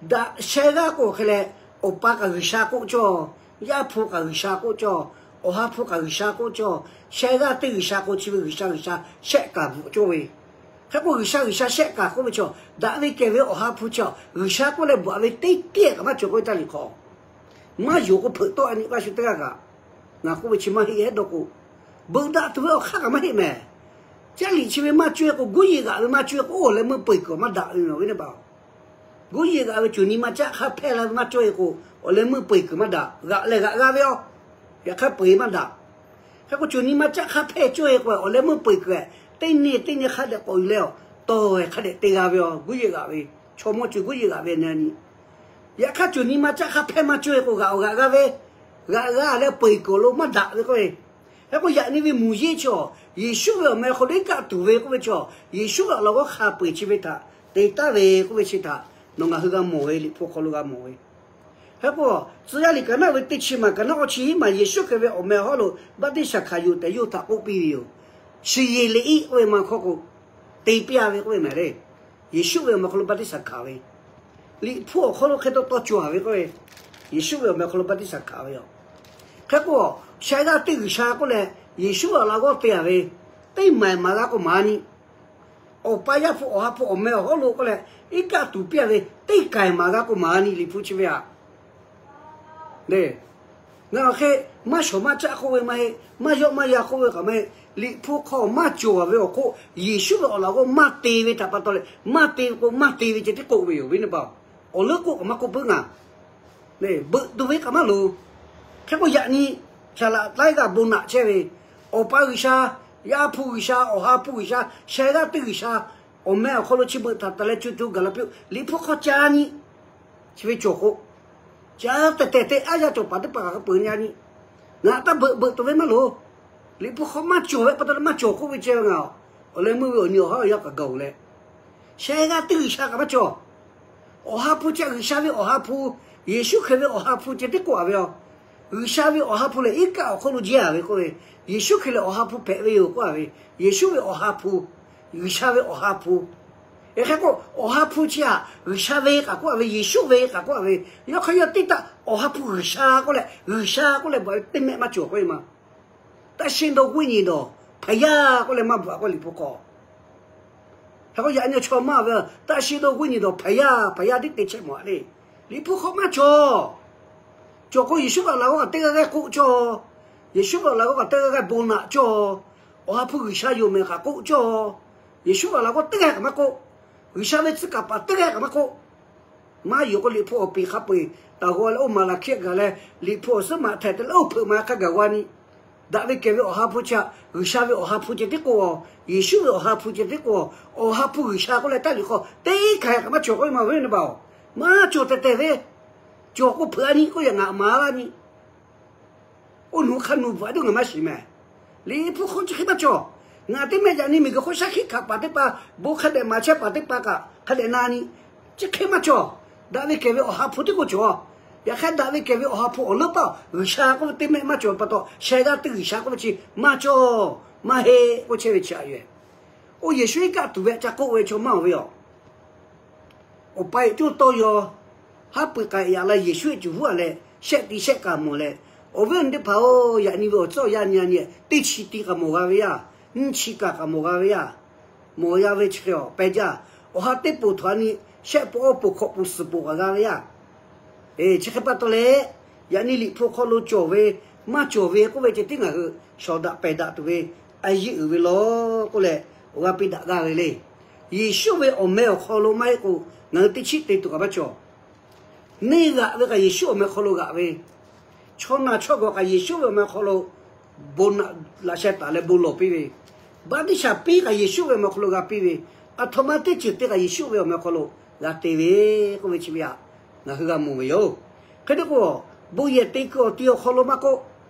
Daꞈ sheh g'aˇ k'oˆ hk'e leh, Awˬ pa kaꞈ G'uiˬsha k'oˆ cawˇ, Yaˇ hpu kaꞈ G'uiˬsha k'oˆ cawˇ, Awˬ ha hpu kaꞈ G'uiˬsha k'oˆ cawˇ. Sheh g'aˇ teˇ G'uiˬsha k'o chi ve G'uiˬsha G'uiˬsha shehˆ kaˍ bvuhꞈ cawˇ ve. Hk'e k'o G'uiˬsha G'uiˬsha shehˆ kaˍ k'oˆ ve chaw, daꞈ ve kehˬ ve Awˬ ha hpu chaw G'uiˬsha k'oˆ leh bvuhꞈ ve teˇ tiˉ kaꞈ maˇ cawˬ k'oˆ ve taˇ liꞈ hk'aw maˇ yonˍ k'o hpeuꞈ tawˆ a nyi k'oˆ a shu teˇ g'aˇ kaꞈ, ngaˬ k'oˆ ve chi maˇ heˆ hehˉ dawˇ k'o, beuꞈ daꞈ tuˬ ve awˬ hk'aˇ kaꞈ maˇ heˆ mehˍ. Caˇ liꞈ chi ve maˇ cawˇ-e k'o, guˇ yeˬ g'aꞈ ve maˇ cawˇ-e k'o, awˬ leh meuˇ peu-eˬ kuiˬ maˇ daꞈ ve ve teˇ hpaˍ-oˬ. Guˇ yeˬ g'aꞈ ve cuˬ nyi ma caˆ hk'aˇ hpehˇ la ve maˇ cawˇ-e k'o, awˬ leh meuˇ peu-eˬ kuiˬ maˇ daꞈ. G'aꞈ lehˬ g'aꞈ g'a ve yoˬ. Yaꞈ hk'aˇ peu-eˬ maˇ daꞈ. Hk'e k'o cuˬ nyi ma caˆ hk'aˇ hpehˇ cawˇ-e k'o, awˬ leh meuˇ peu-eˬ kuiˬ teˇ nyi teˇ nyi hk'a dehꞈ k'awꞈ yuˬ leh-aˬ, tawˍ-e hk'a dehꞈ te g'a ve yoˬ. Guˇ yeˬ g'aꞈ ve, chaw mawˇ ceuˬ guˇ yeˬ g'aꞈ ve nyi. Yaꞈ hk'aˇ cuˬ nyi ma caˆ hk'aˇ hpehˇ maˇ cawˇ-e k'o, g'aꞈ awˬ g'aꞈ g'a ve, g'aꞈ g'a leh peu-eˬ kuiˬ lo maˇ daꞈ ve k'oˆ ve. Hk'e k'o yaꞈ nyi ve muˬ yeˇ chaw, Yeˍsuˆ ve awˬ meh awˬ hk'aw lo iˉ kaˆ tuˬ ve k'oˆ ve chaw, Yeˍsuˆ ve awˬ laꞈ g'awˇ hk'a peu-eˬ chi ve htaꞈ te taˍ ve k'oˆ ve chi htaꞈ nawˬ ngaˬ hui g'a mawˬ ve, Liꞈ hpu hk'aw lo g'a mawˬ ve. Hk'e k'o, Tcuh yaˇ liꞈ kaꞈ naˆ ve teˇ chi maˬ kaꞈ naˆ awˇ chi hiˉ maˬ Yeˍsuˆ Hkriꞈ ve awˬ meh awˬ hawˉ lo baˆtiˆsaˬ hkanˍ yuˬ tehꞈ yawˇ htaꞈ k'oˆ piˇ ve yoˬ. Shiˍ yeˬ leꞈ iˉ k'oˆ ve ma hkawˇ k'o, te piˇ-a ve k'oˆ ve mehˍ le. Yeˍsuˆ ve awˬ meh awˬ hk'aw lo baˆtiˆsaˬ hkanˍ ve, Liꞈ hpu awˬ hk'aw lo hk'e taw taw cawˬ-a ve k'oˆ ve, Yeˍsuˆ ve awˬ meh awˬ hk'aw lo baˆtiˆsaˬ hkanˍ ve yoˬ. Hk'e k'o, sheh g'aˇ teˇ G'uiˬsha k'oˆ leh, Yeˍsuˆ ve awˬ laꞈ g'awˇ te-a ve, teˇ maˬ maˍ g'a k'o maˍ-a nyi. Awˬ pa Yaˇ hpu Awˬ ha hpu awˬ meh awˬ hawˉ lo k'oˆ leh, iˉ kaˆ tuˬ piˇ-a ve teˇ kaiˬ maˍ g'a k'o maˍ-a nyi Liꞈ hpu chi ve aꞈ. Le, Ngaˬ hk'e maˇ shawˍ maˇ caˆ k'oˆ ve maˇ heˆ, maˇ yawˆ maˇ yan k'oˆ ve kaꞈ maˇ heˆ. Liꞈ hpu hk'aw maˇ cawˬ ve awˬ hk'oˆ Yeˍsuˆ ve awˬ laꞈ g'awˇ maˇ te ve htaꞈ pa taw leh, maˇ te ve k'o maˇ te ve ceh tiˉ k'oˆ ve yoˬ, viˉ nyi paˍ-oˬ. Awˬ leuˉ k'oˆ kaꞈ maˇ k'oˆ puiˉ ngaˬ. Beuꞈ tuˬ ve kaꞈ maˇ loˍ. Hk'e k'o yaꞈ nyi, shaˍ laꞈ laiˉ g'aˇ bon naꞈ chehˇ ve, Awˬ pa G'uiˬsha, Yaˇ hpu G'uiˬsha, Awˬ ha hpu G'uiˬsha, sheh g'aˇ teˇ G'uiˬsha, awˬ meh awˬ hk'aw lo chi beuꞈ htaꞈ taˍ leh co co gaˬ la piˇ-oˆ. Liꞈ hpu hk'aw ca nyi, chi ve cawˬ k'o, ca tehˬ tehˬ te aˉ yaˇ cawˬ paˍ teˇ hpaˍ kaꞈ hk'a peuˬ nyi a nyi. Ngaˬ taˇ beuꞈ beuꞈ tuˬ ve maˇ loˍ. Liꞈ hpu hk'aw maˇ cawˬ ve pa taw leh maˇ cawˬ k'oˆ ve ceh ve ngaˬ, awˬ leh meuˇ ve awˬ nyi awˬ haˉ awˬ yanˇ kaꞈ gaˬ-oˬ leh, sheh g'aˇ teˇ G'uiˬsha kaꞈ maˇ cawˬ. Awˬ ha hpu chi G'uiˬsha ve Awˬ ha hpu, Yeˍsuˆ Hkriꞈ ve Awˬ ha hpu ceh tiˉ k'oˆ a ve yoˬ. G'uiˬsha ve Awˬ ha hpu lehˬ iˉ kaˆ awˬ hk'oˆ lo jehˇ a ve k'oˆ ve, Yeˍsuˆ Hkriꞈ lehˬ Awˬ ha hpu hpehꞈ ve yoˬ k'oˆ a ve, Yeˍsuˆ ve Awˬ ha hpu, G'uiˬsha ve Awˬ ha hpu. Hk'e k'o, Awˬ ha hpu chi htaꞈ G'uiˬsha ve kaꞈ k'oˆ a ve, Yeˍsuˆ ve kaꞈ k'oˆ a ve, yawˇ hk'aˇ yawˇ teˇ taˆ Awˬ ha hpu G'uiˬsha k'oˆ leh, G'uiˬsha k'oˆ leh bvuhꞈ ve teˇ mehˆ maˇ cawˬ k'oˆ ve ma. သန့်ရှင်းသောဝိညာဉ်တော် ဘုရား k'oˆ leh maˇ bvuhꞈ a k'oˆ Liꞈ hpu hk'aw. Hk'e k'o yaꞈ nyi chaw maˇ ve, သန့်ရှင်းသောဝိညာဉ်တော် ဘုရား, ဘုရား tiˉ te chehˇ mawˬ a le. Liꞈ hpu hk'aw maˇ cawˬ. Cawˬ k'o Yeˍsuˆ ve awˬ laꞈ g'awˇ kaꞈ teˇ g'aˇ g'aˇ k'oˆ cawˇ. Yeˍsuˆ ve awˬ laꞈ g'awˇ kaꞈ teˇ g'aˇ g'aˇ bon naꞈ cawˇ. Awˬ ha hpu G'uiˬsha yoˬ mehˍ kaꞈ k'oˆ cawˇ. Yeˍsuˆ ve awˬ laꞈ g'awˇ teˇ g'aˇ kaꞈ maˇ k'oˆ. G'uiˬsha ve tcuh kaˍ paˍ teˇ g'aˇ kaꞈ maˇ k'oˆ. Maˇ yoˬ k'o Liꞈ hpu awˬ piˍ hk'a peu-eˬ taˍ g'aw leh oˇ maˍ laˬ hkiˆ gaˬ leh, Liꞈ hpu awˬ suhˉ maꞈ htaiˍ te leh oˇ hpeuꞈ maˍ hk'a gaˬ g'a nyi. Daꞈ ve kehˬ ve Awˬ ha hpu chi htaꞈ G'uiˬsha ve Awˬ ha hpu ceh tiˉ k'oˆ a, Yeˍsuˆ ve Awˬ ha hpu ceh tiˉ k'oˆ a, Awˬ ha hpu G'uiˬsha k'oˆ leh taˇ liꞈ hk'aw teˇ hk'aˬ hk'e kaꞈ maˇ cawˬ k'oˆ ve ma ve nyi baˬ-oˬ. Maˇ cawˬ tehˬ tehˬ ve, cawˬ k'o hpeuꞈ a nyi k'oˆ yaꞈ ngaˬ maˍ laˇ nyi. Oˇ nu hk'a nu bvuhꞈ a duˇ ngaˬ maˇ shiˍ mehˍ. Liꞈ hpu hk'aw chi hk'e maˇ cawˬ. Ngaˬ teˇ mehˆ yaꞈ nyi miˬguiˬ hk'oˆ shaˉ hkiˆ hkanˍ paˍ teˇ hpaˍ, bon hk'a dehꞈ maˍ chehˇ paˍ teˇ hpaˍ kaꞈ hk'a dehꞈ na nyi. Chi hk'e maˇ cawˬ. Daꞈ ve kehˬ ve Awˬ ha hpu tiˉ k'o cawˬ. Yaꞈ hk'aˇ daꞈ ve kehˬ ve Awˬ ha hpu awˬ leuˉ paˇ G'uiˬsha k'oˆ ve teˇ mehˆ maˇ cawˬ pa taw, sheh g'aˇ teˇ G'uiˬsha k'oˆ ve chi maˇ cawˬ, maˇ heˆ k'oˆ chehˇ ve chi a yoˬ. Oˇ Yeˍsuˆ iˉ kaˆ tuˬ ve ca k'oˆ ve chaw maˇ-oˬ ve yoˬ. Awˬ pa-eˬ coˇ tawˇ yaw, haˉ pui k'ai yaꞈ la Yeˍsuˆ-eˬ cuˬ huˉ a leh, shehˆ ti shehˆ kaꞈ mawˬ leh, awˬ viˉ awˬ nyi teˇ hpaˍ-oˬ, yaꞈ nyi ve awˬ tcuhˉ awˬ yanˇ nyi a nyi, teˇ chi ti kaꞈ mawˬ g'a ve yaˇ, nyiˇ chi kaꞈ kaꞈ mawˬ g'a ve yaˇ, mawˬ g'a ve chi hk'e a peh jaˇ. Awˬ ha teˇ poˬ htaꞈ nyi, shehˆ poˬ awˇ poˬ hkawꞈ poˬ suhˍ poˬ kaꞈ g'a ve yaˇ. Chi hk'e pa taw leh, yaꞈ nyi Liꞈ hpu hk'aw lo cawˬ ve, maˇ cawˬ ve k'oˆ ve ceh tiˉ ngaˬ hui shawˍ daꞈ pehˬ daꞈ tuˬ ve a yeˇ uiˍ ve law k'oˆ leh, awˬ g'aˇ piˇ daꞈ gaˇ ve le. Yeˍsuˆ ve awˬ meh awˬ hk'aw lo maˇ heˆ k'o, ngaˬ hui teˇ chiˉ te tuˬ kaꞈ maˇ cawˬ. Neˇ g'aꞈ ve kaꞈ Yeˍsuˆ awˬ meh hk'aw lo g'aꞈ ve, chaw naˬ chaw gawˬ kaꞈ Yeˍsuˆ ve awˬ meh hk'aw lo bon naꞈ laꞈ sheh taˍ leh bon lawˬ piˇ ve, baˆtiˆsaˬ piˇ kaꞈ Yeˍsuˆ ve awˬ meh hk'aw lo g'a piˇ ve, aˬ htoꞈ ma teˇ ceuˬ te kaꞈ Yeˍsuˆ ve awˬ meh hk'aw lo g'a te ve k'oˆ ve chi ve htaꞈ ngaˬ hui g'a mawˬ ve yoˬ. Hk'e te k'o, bon yehˬ te kuiˬ awˬ ti awˬ hk'aw lo maˇ k'oˆ,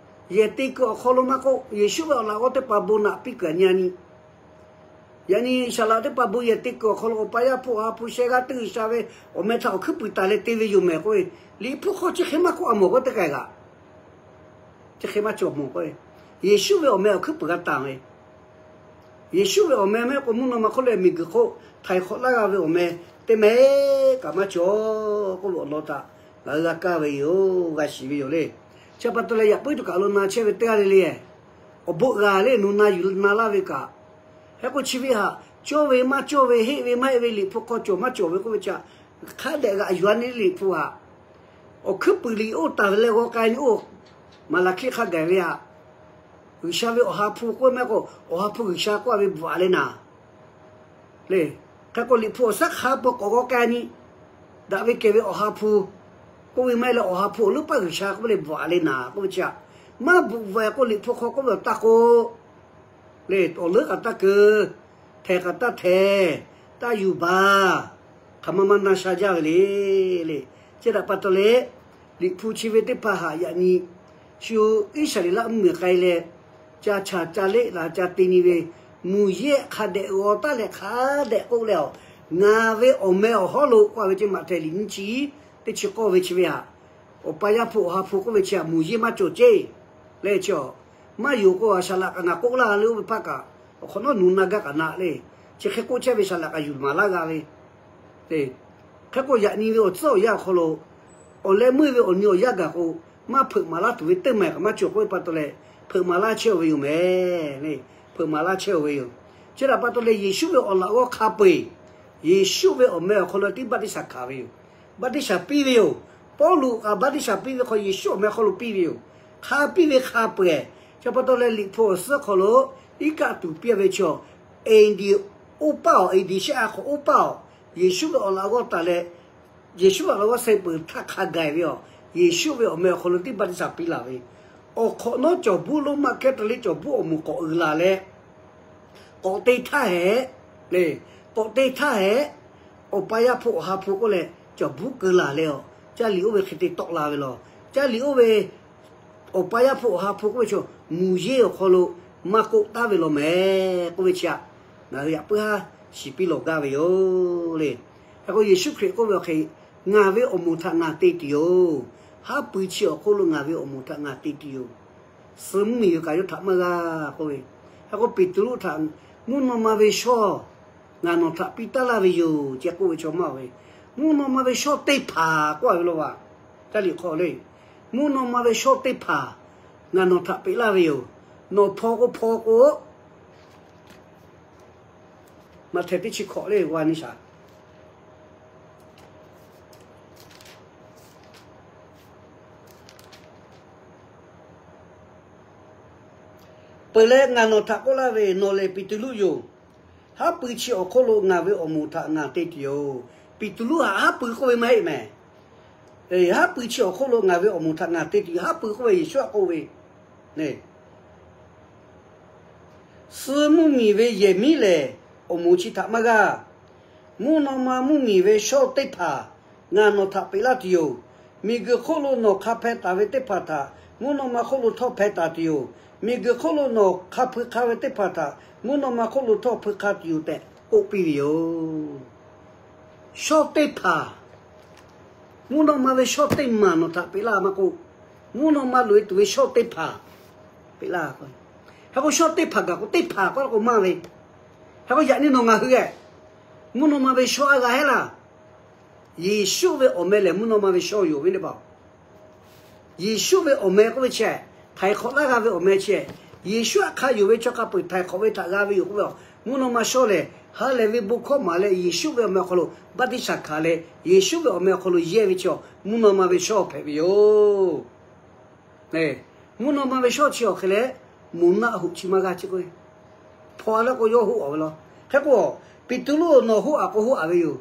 yehˬ te kuiˬ awˬ hk'aw lo maˇ k'oˆ, Yeˍsuˆ ve awˬ laꞈ g'awˇ teˇ hpaˍ bon naꞈ piˇ kuiˬ a nyi a nyi. Yaꞈ nyi shaˍ laꞈ teˇ hpaˍ bon yehˬ te kuiˬ awˬ hk'aw lo Awˬ pa Yaˇ hpu Awˬ ha hpu sheh g'aˇ teˇ G'uiˬsha ve awˬ meh htaꞈ awˬ hkuiˉ puiˍ taˍ leh te ve yoˬ mehˍ k'oˆ ve, Liꞈ hpu hk'aw chi hk'e maˇ k'oˆ a mawˬ k'o teˇ k'ai g'aꞈ. Chi hk'e maˇ cawˬ mawˬ k'o, Yeˍsuˆ ve awˬ meh awˬ hkuiˉ puiˍ g'a taˍ ve, Yeˍsuˆ ve awˬ meh mehˆ k'o mvuhˇ naw ma hk'oˆ leh miˬguiˬ hk'oˆ htaiˍ hk'awꞈ laˇ g'a ve awˬ meh teˇ mehˆ kaꞈ maˇ cawˬ k'oˆ ve awˬ lawn htaꞈ ngaˬ hui g'a kaˇ ve yoˬ, g'a shiˍ ve yoˬ le. Chi pa taw leh yaꞈ puiˉ tuˬ kaꞈ lo na chehˇ ve teˇ g'aˇ le le, awˬ bon g'a le nu na yuˬ na laˇ ve kaꞈ, hk'e k'o chi ve htaꞈ cawˇ ve maˇ cawˇ ve, heˆ ve maˇ heˆ ve, Liꞈ hpu hk'aw cawˬ maˇ cawˬ ve k'oˆ ve chi htaꞈ hk'a dehꞈ g'aꞈ yuˬ a nyi Liꞈ hpu htaꞈ. Awˬ hkuiˉ puiˍ liꞈ oˇ taˍ ve leh g'aw k'ai nyi oˇ Maˍlaˍhkiˆ hk'a gaˬ ve htaꞈ, G'uiˬsha ve Awˬ ha hpu k'oˆ ve maˇ heˆ k'o, Awˬ ha hpu G'uiˬsha k'oˆ a ve bvuhꞈ a le naˍ le. Hk'e k'o Liꞈ hpu awˬ suhˉ hk'a peu k'awꞈ g'aw k'ai nyi, daꞈ ve kehˬ ve Awˬ ha hpu k'oˆ ve maˇ heˆ leh Awˬ ha hpu awˬ leuˉ paˇ G'uiˬsha k'oˆ ve le bvuhꞈ a le naˍ k'oˆ ve chi htaꞈ maˇ bvuhꞈ bvuhꞈ k'o, Liꞈ hpu hk'aw k'oˆ ve awˬ taˇ k'oˆ le, awˬ leuˉ kaꞈ taˇ keu, htehˍ kaꞈ taˇ htehˍ, taˇ yuˬ baˬ, hk'aˬ ma ma na sha jaˇ ve le le. Chi htaꞈ pa taw leh, Liꞈ hpu chi ve teˇ hpaˍ htaꞈ yaꞈ nyi shu Iˉsaˍreˍlaˆ mvuhˇmiˬ k'ai leh, ca chaˬ ca leˆ laˬ ca te nyi ve, muˬ yeˇ hk'a dehꞈ g'aw taˉ leh hk'a dehꞈ k'oˆ leh, Ngaˬ ve awˬ meh awˬ hawˉ lo k'oˆ a ve ceh maꞈ htehˍ liꞈ nyiˇ chi teˇ chi k'awˇ ve chi ve htaꞈ, Awˬ pa Yaˇ hpu Awˬ ha hpu k'oˆ ve chi htaꞈ muˬ yeˇ maˇ cawˬ ceˇ le chi a. Maˇ yonˍ k'o, a shaˍ laꞈ kaꞈ ngaˬ k'oˆ laˇ le oˇ ve hpaˇ kaꞈ, awˬ hk'awꞈ nawˉ nu na gaˇ kaꞈ na le. Chi hk'e k'oˆ chehˇ ve shaˍ laꞈ kaꞈ yuˬ maˍ laˇ g'a ve Hk'e k'o, yaꞈ nyi ve awˬ tcuhˉ awˬ yanˇ awˬ hk'aw lo awˬ leh meuˇ ve awˬ nyi awˬ yanˇ gaˬ k'o, maˇ hpeuꞈ maˍ laˇ tuˬ ve teˇ maˬ kaꞈ maˇ cawˬ k'oˆ ve pa taw leh, hpeuꞈ maˍ laˇ chehˇ-oˬ ve yoˬ mehˍ le. Hpeuꞈ maˍ laˇ chehˇ-oˬ ve yoˬ. Chi htaꞈ pa taw leh, Yeˍsuˆ ve awˬ laꞈ g'awˇ hk'a peu-eˬ, Yeˍsuˆ ve awˬ meh awˬ hk'aw lo tiˉ baˆtiˆsaˬ hkanˍ ve yoˬ. Baˆtiˆsaˬ piˇ ve yoˬ. Pawˇluꞈ kaꞈ baˆtiˆsaˬ piˇ ve hk'aw Yeˍsuˆ awˬ meh hk'aw lo piˇ ve yoˬ. hk'a piˇ ve hk'a peu-eˬ. Chi pa taw leh Liꞈ hpu awˬ suhˉ hk'aw lo iˉ kaˆ tuˬ piˇ ve chaw, A D oˇ paˆ awˬ, A D shehˆ a hk'awꞈ oˇ paˆ awˬ, Yeˍsuˆ ve awˬ laꞈ g'awˇ taˍ leh, Yeˍsuˆ awˬ laꞈ g'awˇ suh peuˬ htaˇ hk'a gaˬ ve awˬ, Yeˍsuˆ ve awˬ meh awˬ hk'aw lo teˇ baˆ teˇ shaˍ piˇ laˬ ve, awˬ hk'awꞈ nawˉ cawˬ buˉ lonˉ maˆ kehˉ ta liˇ cawˬ buˉ awˬ moˍ k'awꞈ uiˍ laˬ leh, k'awꞈ te htaˇ hehꞈ, k'awꞈ te htaˇ hehꞈ, Awˬ pa Yaˇ hpu Awˬ ha hpu k'oˆ leh cawˬ buˉ keu laˬ leh awˬ, caˇ liꞈ oˇ ve hk'e te tawˆ la ve law. Caˇ liꞈ oˇ ve Awˬ pa Yaˇ hpu Awˬ ha hpu k'oˆ ve chaw, muˬ yeˇ awˬ hk'aw lo maˇ k'oˆ taˉ ve law mehˍ k'oˆ ve chi aꞈ, ngaˬ hui yaꞈ puiˉ haˉ shiˍ piˇ lawˬ gaˇ ve yoˬ le. Hk'e k'o Yeˍsuˆ Hkriꞈ k'oˆ ve awˬ hk'e, ngaˬ ve awˬ moˍ htaꞈ ngaˬ te tuˬ yoˬ. Haˉ pui chi awˬ hk'oˆ lo ngaˬ ve awˬ moˍ htaꞈ ngaˬ te tuˬ yoˬ. Suh mvuhˇ miˬ ve kaꞈ yawˇ htaꞈ maˇ g'a k'oˆ ve. Hk'e k'o Peˍtruˆ htaꞈ, mvuhˇ naw ma ve shawˇ ngaˬ nawˬ htaꞈ piˇ taˉ laˇ ve yoˬ ceh k'oˆ ve chaw maˇ ve, mvuhˇ naw ma ve shawˇ teˇ hpaˍ k'oˆ a ve law va. Caˇ liꞈ hk'aw le, mvuhˇ naw ma ve shawˇ teˇ hpaˍ ngaˬ nawˬ htaꞈ peꞈ laˇ ve yoˬ. Nawˬ hpaw k'o hpaw k'o, Maꞈhtehˍ teˇ chi hkawꞈ le g'a nyi shaˍ. Peuˬ leh ngaˬ nawˬ htaꞈ k'oˆ laˇ ve, nawˬ lehˬ Peˍtruˆ yoˬ. Haˉ pui chi awˬ hk'oˆ lo ngaˬ ve awˬ moˍ htaꞈ ngaˬ te tuˬ yoˬ. Peˍtruˆ htaꞈ haˉ pui k'oˆ ve maˇ heˆ mehˍ. Haˉ pui chi awˬ hk'oˆ lo ngaˬ ve awˬ moˍ htaꞈ ngaˬ te tuˬ yoˬ. Haˉ pui k'oˆ ve Yeˍsuˆ htaꞈ k'oˆ ve, suh mvuhˇ miˬ ve yehˬ miˉ lehˬ, awˬ moˍ chi htaꞈ maˇ g'aˇ. Mvuhˇ naw ma mvuhˇ miˬ ve shawˇ teˇ hpaˍ ngaˬ nawˬ htaꞈ peꞈ laˇ tuˬ yoˬ. Miˬguiˬ hk'oˆ lo nawˬ hk'a hpeh taˍ ve teˇ hpaˍ htaꞈ mvuhˇ naw ma hk'oˆ lo htawˇ hpeh taˍ tuˬ yoˬ. Miˬguiˬ hk'oˆ lo nawˬ hk'a hpui hk'a ve teˇ hpaˍ htaꞈ mvuhˇ naw ma hk'oˆ lo htawˇ hpui hk'a tuˬ yoˬ tehꞈ k'oˆ piˇ ve yoˬ. Shawˇ teˇ hpaˍ, mvuhˇ naw ma ve shawˇ teˇ maˬ nawˬ htaꞈ peꞈ laˇ maˇ k'oˆ, mvuhˇ naw ma loꞈ-e tuˬ ve shawˇ teˇ hpaˍ peꞈ laˇ k'o, hk'e k'o shawˇ teˇ hpaˍ gaˬ k'o teˇ hpaˍ k'oˆ la k'o maˇ ve. Hk'e k'o yaꞈ nyi nawˬ ngaˬ hui geh mvuhˇ naw ma ve shawˇ a g'a heˆ laˇ. Yeˍsuˆ ve awˬ meh lehˬ mvuhˇ naw ma ve shawˇ yoˬ ve le paˍ. Yeˍsuˆ ve awˬ meh k'oˆ ve chi, htaiˍ hk'awꞈ laˇ g'a ve awˬ meh chi, Yeˍsuˆ htaꞈ hk'a yonˍ ve chaw hk'a peu-eˬ htaiˍ hk'awꞈ ve htaꞈ g'a ve yoˬ k'oˆ ve, mvuhˇ naw ma shawˇ lehˬ ha lehˬ ve bon hkawˇ maˍ leh Yeˍsuˆ ve awˬ meh awˬ hk'aw lo baˆtiˆsaˬ hkanˍ leh Yeˍsuˆ ve awˬ meh awˬ hk'aw lo yehˇ ve chaw mvuhˇ naw ma ve shawˇ hpehꞈ ve yoˬ. Mvuhˇ naw ma ve shawˇ chi awˬ hk'e leh, moˍ naˆ hoꞈ chi maˇ g'a chi k'o, hpaw a leh k'o yawˇ hoˆ a ve law. Hk'e k'o, Peˍtruˆ nawˬ hoˆ a k'o hoˆ a ve yoˬ.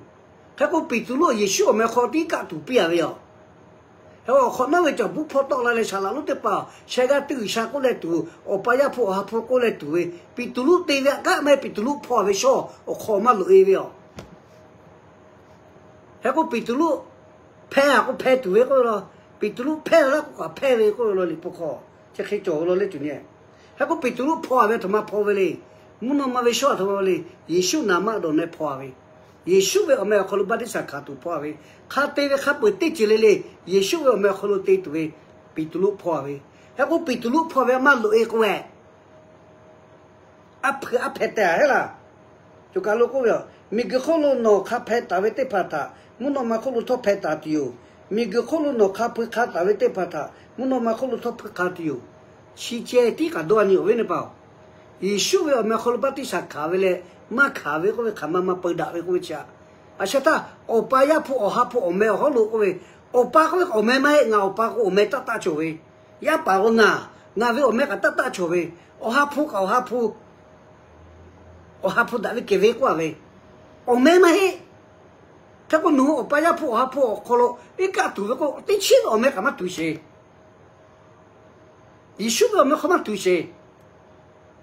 Hk'e k'o Peˍtruˆ Yeˍsuˆ awˬ meh hk'aw tiˉ kaˆ tuˬ piˇ a ve yoˬ. Hk'e k'o awˬ hk'awꞈ nawˉ ve cawˬ buˉ hpawˇ tawˆ la leh saˍ laꞈ lonˉ teˇ hpaˍ sheh g'aˇ teˇ g'uiˬsha k'oˆ leh tuˬ, Awˬ pa Yaˇ hpu Awˬ ha hpu k'oˆ leh tuˬ ve, Peˍtruˆ te ve aꞈ kaˆ maˇ heˆ. Peˍtruˆ hpaw a ve shawˇ awˬ hk'aw maˇ loꞈ-e ve yoˬ. Hk'e k'o Peˍtruˆ hpeh a k'o hpeh tuˬ ve k'oˆ ve law. Peˍtruˆ hpeh laˇ k'o kaꞈ hpeh ve k'oˆ ve law Liꞈ hpu hk'aw. Chi hk'e cawˬ ve law le tuˬ nyi. Hk'e k'o Peˍtruˆ hpaw a ve aˬ htoꞈ ma hpaw ve le. Mvuhˇ naw ma ve shawˇ aˬ htoꞈ ma ve le. Yeˍsuˆ naˍ manˇ dawˬ meh hpaw a ve, Yeˍsuˆ ve awˬ meh awˬ hk'aw lo baˆtiˆsaˬ hkanˍ tuˬ hpaw a ve, hk'a te ve hk'a peu-eˬ teˇ ceuˬ le le Yeˍsuˆ ve awˬ meh awˬ hk'aw lo te tuˬ ve, Peˍtruˆ hpaw a ve. Hk'e k'o Peˍtruˆ hpaw ve aꞈ maˇ loꞈ-e k'o ve, aˉ hpui aˉ hpeh teh a heˆ laˇ. Coˬ kaˬ lo k'oˆ ve, miˬguiˬ hk'oˆ lo nawˬ hk'a hpeh taˍ ve teˇ hpaˍ htaꞈ mvuhˇ naw ma hk'oˆ lo htawˇ hpeh taˍ tuˬ yoˬ. Miˬguiˬ hk'oˆ lo nawˬ hk'a hpui hk'a taˍ ve teˇ hpaˍ htaꞈ mvuhˇ naw ma hk'oˆ lo htawˇ hpui hk'a tuˬ yoˬ. Chi ceh tiˉ kaꞈ dawˇ a nyi awˬ viˉ nyi paˍ-oˬ, Yeˍsuˆ ve awˬ meh hk'aw lo baˆtiˆsaˬ hkanˍ ve leh maˇ hkanˍ ve k'oˆ ve hk'aˬ ma ma peu daꞈ ve k'oˆ ve chi aꞈ, a sha htaˇ Awˬ pa Yaˇ hpu Awˬ ha hpu awˬ meh awˬ hawˉ lo k'oˆ ve, Awˬ pa k'oˆ ve awˬ meh maˇ heˆ. Ngaˬ Awˬ pa k'o awˬ meh taˆ taˆ cawˬ ve, Yaˇ paˍ k'o ngaˬ, ngaˬ ve awˬ meh kaꞈ taˆ taˆ cawˬ ve, Awˬ ha hpu kaꞈ Awˬ ha hpu Awˬ ha hpu daꞈ ve kehˬ ve k'oˆ a ve, awˬ meh maˇ heˆ. Hk'e k'o nawˬ hui Awˬ pa Yaˇ hpu Awˬ ha hpu awˬ hk'aw lo iˉ kaˆ tuˬ ve k'o, teˇ chiˉ ve awˬ meh kaꞈ maˇ tuˬ sheˍ. Yeˍsuˆ ve awˬ meh hk'aw maˇ tuˬ sheˍ.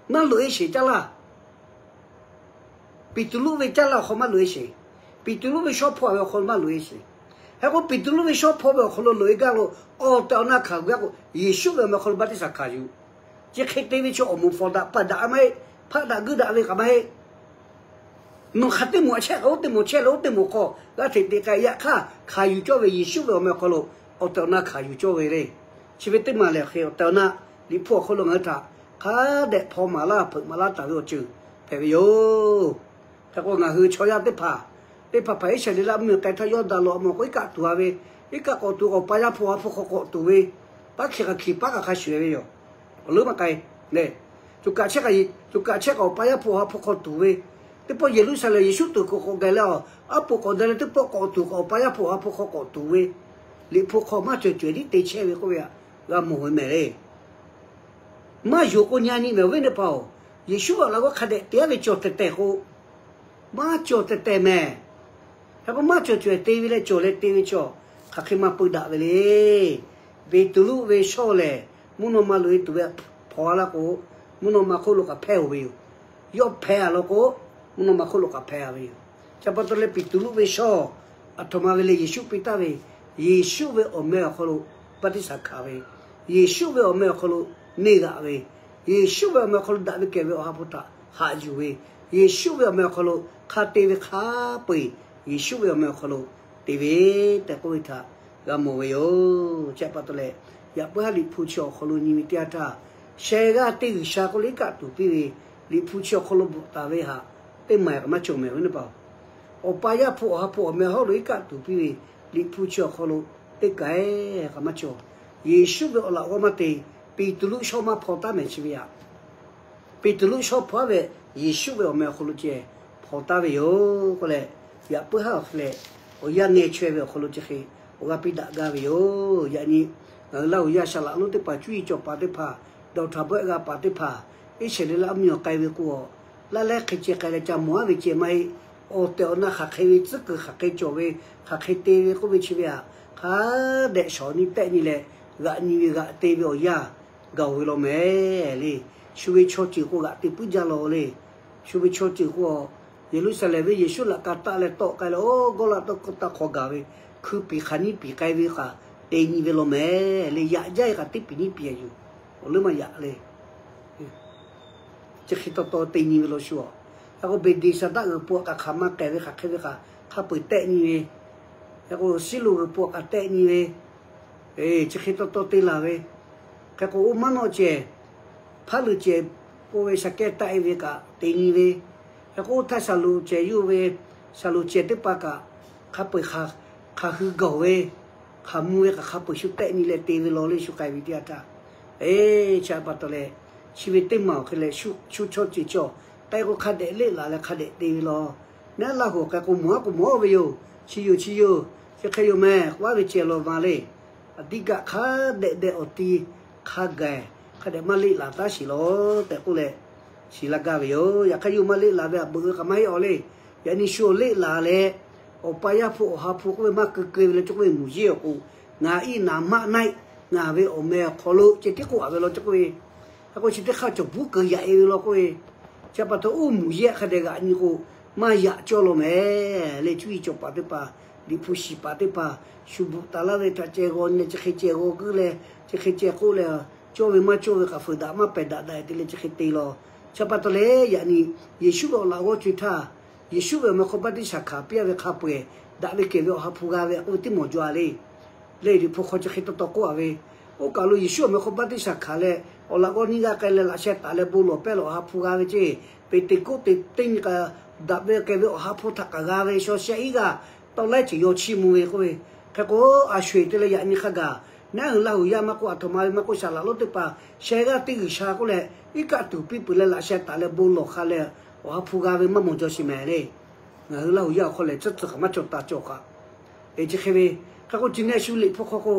Maˇ loꞈ-e sheˍ caˇ laˇ. Peˍtruˆ ve caˇ laˇ awˬ hk'aw maˇ loꞈ-e sheˍ. Peˍtruˆ ve shawˉ hpaw a ve awˬ hk'aw lo maˇ loꞈ-e sheˍ. Hk'e k'o Peˍtruˆ ve shawˉ hpaw ve awˬ hk'aw lo loꞈ-e gaˇ lo, awˬ tehˬ awˬ na hkanˍ yuˬ gaˇ k'o, Yeˍsuˆ ve awˬ meh hk'aw lo baˆtiˆsaˬ hkanˍ yuˬ. Chi hk'e te ve chi awˬ moˍ fawˬ daꞈ paˍ daꞈ maˇ heˆ. Hpaˆ daꞈ guiˇ daꞈ ve kaꞈ maˇ heˆ. Nawˬ hk'aˬ teˇ moˍ aꞈ chehˇ k'o, oˇ teˇ moˍ chehˇ leh oˇ teˇ moˍ hk'aw g'a hteꞈ te k'ai. Yaꞈ hk'aˇ hkanˍ yuˬ cawˇ ve Yeˍsuˆ ve awˬ meh awˬ hk'aw lo awˬ tehˬ awˬ na hkanˍ yuˬ cawˇ ve le. Chi ve teˇ maˬ lehˬ hk'e awˬ tehˬ awˬ na Liꞈ hpu awˬ hk'aw lo ngaˬ hui htaꞈ hk'a dehꞈ hpaw maˍ laˇ hpeuꞈ maˍ laˇ taˍ ve awˬ ceuˬ hpehꞈ ve yoˬ. Hk'e k'o ngaˬ hui chaw yaˇ teˇ hpaˍ, teˇ hpaˍ hpaˍ Iˉsaˍreˍlaˆ mvuhˇmiˬ k'ai htaˇ Yawˇdanˍ lo a mawˬ k'o iˉ kaˆ tuˬ a ve, iˉ kaˆ k'awꞈ tuˬ k'awꞈ Awˬ pa Yaˇ hpu Awˬ ha hpu hk'aw k'awꞈ tuˬ ve, paˉ hkiˬ k'aꞈ hkiˬ paˉ kaꞈ hk'a shuˍ ve yoˬ. Awˬ leuˉ maˇ k'ai lehˬ, coˬ kaꞈ chehˇ k'aꞈ, coˬ kaꞈ chehˇ k'aꞈ Awˬ pa Yaˇ hpu Awˬ ha hpu hk'aw tuˬ ve, teˇ pawˆ Yeˍruˆsaˍlehnˍ Yeˍsuˆ tuˬ kuiˬ k'awꞈ gaˬ leh a, aˉ poꞈ k'awꞈ daꞈ leh teˇ pawˆ k'awꞈ tuˬ k'aꞈ Awˬ pa Yaˇ hpu Awˬ ha hpu hk'aw k'awꞈ tuˬ ve, Liꞈ hpu hk'aw maˇ cawˬ cawehˬ tiˉ te chehˇ ve k'oˆ ve htaꞈ g'a mawˬ ve mehˍ le. Maˇ yonˍ k'o nyi nyi mehˍ awˬ viˉ teˇ hpaˍ-oˬ, Yeˍsuˆ ve awˬ laꞈ g'awˇ hk'a dehꞈ te-a ve cawˬ tehˬ tehˬ k'o, maˇ cawˬ tehˬ tehˬ mehˍ. Hk'e k'o maˇ cawˬ cawˬ-e te ve leh cawˬ leh te ve chaw, hk'aˬ hk'e maˇ peu daꞈ ve le. Peˍtruˆ ve shawˇ lehˬ, mvuhˇ naw ma loꞈ-e tuˬ ve hpawnˬ-a laˇ k'o, mvuhˇ naw ma hk'oˆ lo kaꞈ hpehˇ-oˬ ve yoˬ. Yawˇ hpehˇ-a law k'o, mvuhˇ naw ma hk'oˆ lo kaꞈ hpehˇ-a ve yoˬ. Chi pa taw leh Peˍtruˆ ve shawˇ, aˬ htoꞈ ma ve le, Yeˍsuˆ piˇ taˍ ve, Yeˍsuˆ ve awˬ meh awˬ hk'aw lo baˆtiˆsaˬ hkanˍ ve, Yeˍsuˆ ve awˬ meh awˬ hk'aw lo neˇ g'aꞈ ve, Yeˍsuˆ ve awˬ meh awˬ hk'aw lo daꞈ ve kehˬ ve Awˬ ha hpu htaꞈ haꞈ yuˬ ve, Yeˍsuˆ ve awˬ meh awˬ hk'aw lo hk'a te ve hk'a peu-eˬ, Yeˍsuˆ ve awˬ meh awˬ hk'aw lo te ve tehꞈ k'oˆ ve htaꞈ g'a mawˬ ve yoˬ. Chi pa taw leh, yaꞈ puiˉ haˉ Liꞈ hpu chi awˬ hk'aw lo nyi ve teˇ yanˇ htaˇ, sheh g'aˇ teˇ G'uiˬsha k'oˆ leh iˉ kaˆ tuˬ piˇ ve, Liꞈ hpu chi awˬ hk'aw lo bvuhꞈ taˍ ve htaꞈ teˇ maˬ kaꞈ maˇ cawˬ mehˍ ve teˇ hpaˍ-oˬ. Awˬ pa Yaˇ hpu Awˬ ha hpu awˬ meh hawˉ lo iˉ kaˆ tuˬ piˇ ve, Liꞈ hpu chi awˬ hk'aw lo teˇ kaˬ kaꞈ maˇ cawˬ. Yeˍsuˆ ve awˬ laꞈ g'awˇ maˇ te, Peˍtruˆ shawˇ maˇ hpaw taˉ mehˍ chi ve aꞈ. Peˍtruˆ shawˇ hpaw-a ve, Yeˍsuˆ ve awˬ meh awˬ hk'aw lo ceh hpaw taˉ ve yoˬ k'oˆ leh, yaꞈ puiˉ haˉ awˬ hk'e leh, awˬ yanˇ ngeh chaweh ve awˬ hk'aw lo chi hk'e awˬ g'aˇ piˇ daꞈ gaˇ ve yoˬ. Yaꞈ nyi ngaˬ hui Laˇ huˍ yaˇ saˍ laꞈ lonˉ teˇ hpaˍ, cuˇ yiˍ cawˬ paˍ teˇ hpaˍ, dawˬ htaꞈ bawehˆ g'a paˍ teˇ hpaˍ, Iˉsaˍreˍlaˆ mvuhˇmiˬ awˬ k'ai ve k'o, laˇ lehˉ hk'e ceh k'ai leh ca mawˬ-a ve ceh maˇ heˆ. Awˬ tehˬ awˬ na hk'aˬ hk'e ve tcuhˉ kuiˬ hk'aˬ hk'e cawˬ ve, hk'aˬ hk'e te ve k'oˆ ve chi ve aꞈ, hk'a dehꞈ shawˍ nyi tehˆ nyi leh, g'aꞈ nyi ve g'aꞈ te ve awˬ yanˇ gaˬ-oˬ ve law mehˍ le. Shu ve chaw ceuˬ k'o g'aꞈ te puiˉ jaˇ law le. Shu ve chaw ceuˬ k'o, Yeˍruˆsaˍlehnˍ venˇ Yeˍsuˆ laꞈ ka taˆ leh tawˆ k'ai leh, oˇ gawˇ laˆ tawˆ k'oˆ taˇ hk'aw gaˬ ve, hkui piˍ hk'aˬ nyiˇ piˍ k'ai ve kaꞈ te nyi ve law mehˍ le. Yaꞈ jaˇ-e kaꞈ teˇ piˍ nyiˇ piˍ-a yoˬ. Awˬ leuˉ maˇ yaꞈ le. Chi hk'e taw taw te nyi ve law shu-aˬ. Hk'e k'o, Beˍdeˍsaˍdaˆ g'uiˬ po kaꞈ hk'aˬ maˇ k'ehˬ ve hk'aˬ hk'e ve kaꞈ hk'a peu-eˬ tehˆ nyi ve. Hk'e k'o, Siˉloꞈ g'uiˬ po kaꞈ tehˆ nyi ve. Chi hk'e taw taw te laˬ ve. Hk'e k'o, oˇ maˇ nawˆ cehˬ, hpaˉ luˬ cehˬ k'oˆ ve Saˍkehˇ taˆ-e ve kaꞈ te nyi ve. Hk'e k'o, oˇ htaˇ Saˍloꞈ cehˬ yawˇ ve, Saˍloꞈ cehˬ teˇ hpaˍ kaꞈ hk'a peu-eˬ hk'aˬ hui gaˬ-oˬ ve, hk'aˬ mvuh ve kaꞈ hk'a peu-eˬ shu tehˆ nyi leh te ve law le, shu k'ai ve teˇ yanˇ htaˇ. Eˬ, chi pa taw leh, chi ve teˇ maˬ awˬ hk'e leh shu chaw ceuˬ cawˬ k'ai k'o, hk'a dehꞈ leˆ laˬ leh hk'a dehꞈ te ve law. Naˉ Laˇ huˍ k'ai k'o mawˬ-a k'o mawˬ ve yoˬ. Chi yoˬ, chi yoˬ, chi hk'e yoˬ mehˍ k'oˆ-a ve ceh law va le. Aˬ diˉ gaˆ hk'a dehꞈ dehꞈ awˬ ti hk'a gaˬ, hk'a dehꞈ maˇ leˆ laˬ taˉ shiˍ law tehꞈ k'oˆ leh, shiˍ laˇ gaˇ ve yoˬ. Yaꞈ hk'aˇ yawˇ maˇ leˆ laˬ ve aꞈ beuꞈ ve kaꞈ maˇ heˆ-aw le. Yaꞈ nyi shu awˬ leˆ laˬ leh, Awˬ pa Yaˇ hpu Awˬ ha hpu k'oˆ ve maˇ keu keu ve leh cawˬ k'oˆ ve muˬ yeˇ-aˬ k'o, ngaˬ iˉ naˍ maˆ naˆ-e, ngaˬ ve awˬ meh awˬ hk'aw lo ceh tiˉ k'oˆ-a ve law cawˬ k'oˆ ve. Hk'e k'o, chi teˇ hk'aˇ cawˬ buˉ keu yaꞈ-e ve law k'oˆ ve. Chi pa taw oˇ muˬ yeˇ hk'a dehꞈ g'aꞈ nyi k'o, maˇ yaꞈ cawˇ law mehˍ le. Cuˇ yiˍ cawˬ paˍ teˇ hpaˍ, Liꞈ hpu shiˍ paˍ teˇ hpaˍ, shu bvuhꞈ taˍ laˇ ve htaꞈ ceh g'aw nyi leh chi hk'e ceh g'aw guiˇ leh, chi hk'e ceh k'oˆ leh, cawˇ ve maˇ cawˇ ve kaꞈ feuˍ daꞈ maˇ pehˬ daꞈ daꞈ-e te leh chi hk'e te law. Chi pa taw leh yaꞈ nyi Yeˍsuˆ ve awˬ laꞈ g'awˇ co-e htaˇ, Yeˍsuˆ ve awˬ meh hk'aw baˆtiˆsaˬ hkanˍ piˇ-a ve hk'a peu-eˬ daꞈ ve kehˬ ve Awˬ ha hpu g'a ve k'oˆ ve teˇ mawˬ jaw-a le. Leh Liꞈ hpu hk'aw chi hk'e taw taw k'oˆ-a ve, oˇ kaˬ lo Yeˍsuˆ awˬ meh hk'aw baˆtiˆsaˬ hkanˍ leh, awˬ laꞈ g'awˇ nyiˇ g'aˇ k'ai leh laꞈ sheh taˍ leh bon lawˬ pehˇ leh Awˬ ha hpu g'a ve ceˇ. Peˍteˍkoˆteˍ teˇ nyi kaꞈ daꞈ ve kehˬ ve Awˬ ha hpu htaꞈ kaꞈ g'a ve shaw sheh iˉ g'aˇ tawˆ laiˉ ceuˬ yaw chiˇ mvuh ve k'oˆ ve. Hk'e k'o, a sho-eˬ te leh yaꞈ nyi hk'a gaˬ, naˉ hui Laˇ huˍ yaˇ maˇ k'oˆ, aˬ htoꞈ ma ve maˇ k'oˆ, saˍ laꞈ lonˉ teˇ hpaˍ sheh g'aˇ teˇ G'uiˬsha k'oˆ leh, iˉ kaˆ tuˬ piˇ peuˬ leh laꞈ sheh taˍ leh bon lawˬ hk'a leh Awˬ ha hpu g'a ve maˇ mawˬ jaw sheˍ mehˍ le. Ngaˬ hui Laˇ huˍ yaˇ awˬ hk'aw lehˬ tcuhˉ tcuhˉ kaꞈ maˇ cawˬ taˍ cawˬ kaꞈ. Eˬ, chi hk'e ve, hk'e k'o, chi nehˆ shu Liꞈ hpu hk'aw k'o,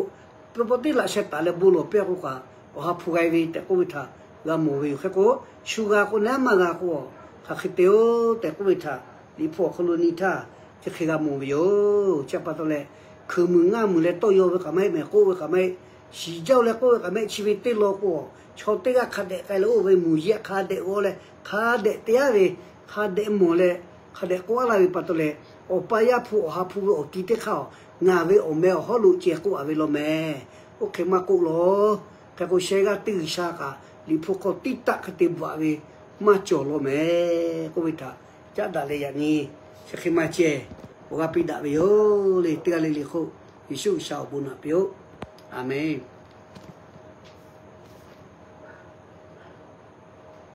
pa pa teˇ laꞈ sheh taˍ leh bon lawˬ pehˇ k'o kaꞈ, Awˬ ha hpu g'a ve tehꞈ k'oˆ ve htaꞈ g'a mawˬ ve yoˬ. Hk'e k'o, shu g'a k'o naˉ maˇ g'a k'o, hk'aˬ hk'e te-o tehꞈ k'oˆ ve htaꞈ Liꞈ hpu awˬ hk'aw lo nyi htaˇ, chi hk'e g'a mawˬ ve yoˬ. Chi pa taw leh, hkeuꞈ muiˬ ngaˇ muiˬ leh tawˇ yaw ve kaꞈ maˇ heˆ mehˍ k'oˆ ve kaꞈ maˇ heˆ. Shiˍ jaˇ-o leh k'oˆ ve kaꞈ maˇ heˆ. Chi ve teˇ law k'o, chaw teˇ g'aˇ hk'a dehꞈ k'ai leh oˇ ve muˬ yeˇ hk'a dehꞈ g'aw leh, hk'a dehꞈ te-a ve, hk'a dehꞈ mawˬ leh, hk'a dehꞈ k'oˆ-a laˇ ve pa taw leh, Awˬ pa Yaˇ hpu Awˬ ha hpu ve awˬ ti teˇ hk'aˇ-oˬ, ngaˬ ve awˬ meh awˬ hawˉ lo ceh k'oˆ-a ve law mehˍ. Oˇ hk'e maˇ k'oˆ law. Hk'e k'o, sheh g'aˇ teˇ G'uiˬsha kaꞈ Liꞈ hpu hk'aw tiˇ taˆ hk'e te bvuhꞈ-a ve maˇ cawˬ law mehˍ k'oˆ ve htaꞈ caˉ daꞈ leh yaꞈ nyi chi hk'e maˇ ceh awˬ g'aˇ piˇ daꞈ ve yoˬ le. Teˇ g'aˇ le le hk'oˆ Yeˍsuˆ G'uiˬsha awˬ bon naꞈ piˇ-oˆ. A menˬ.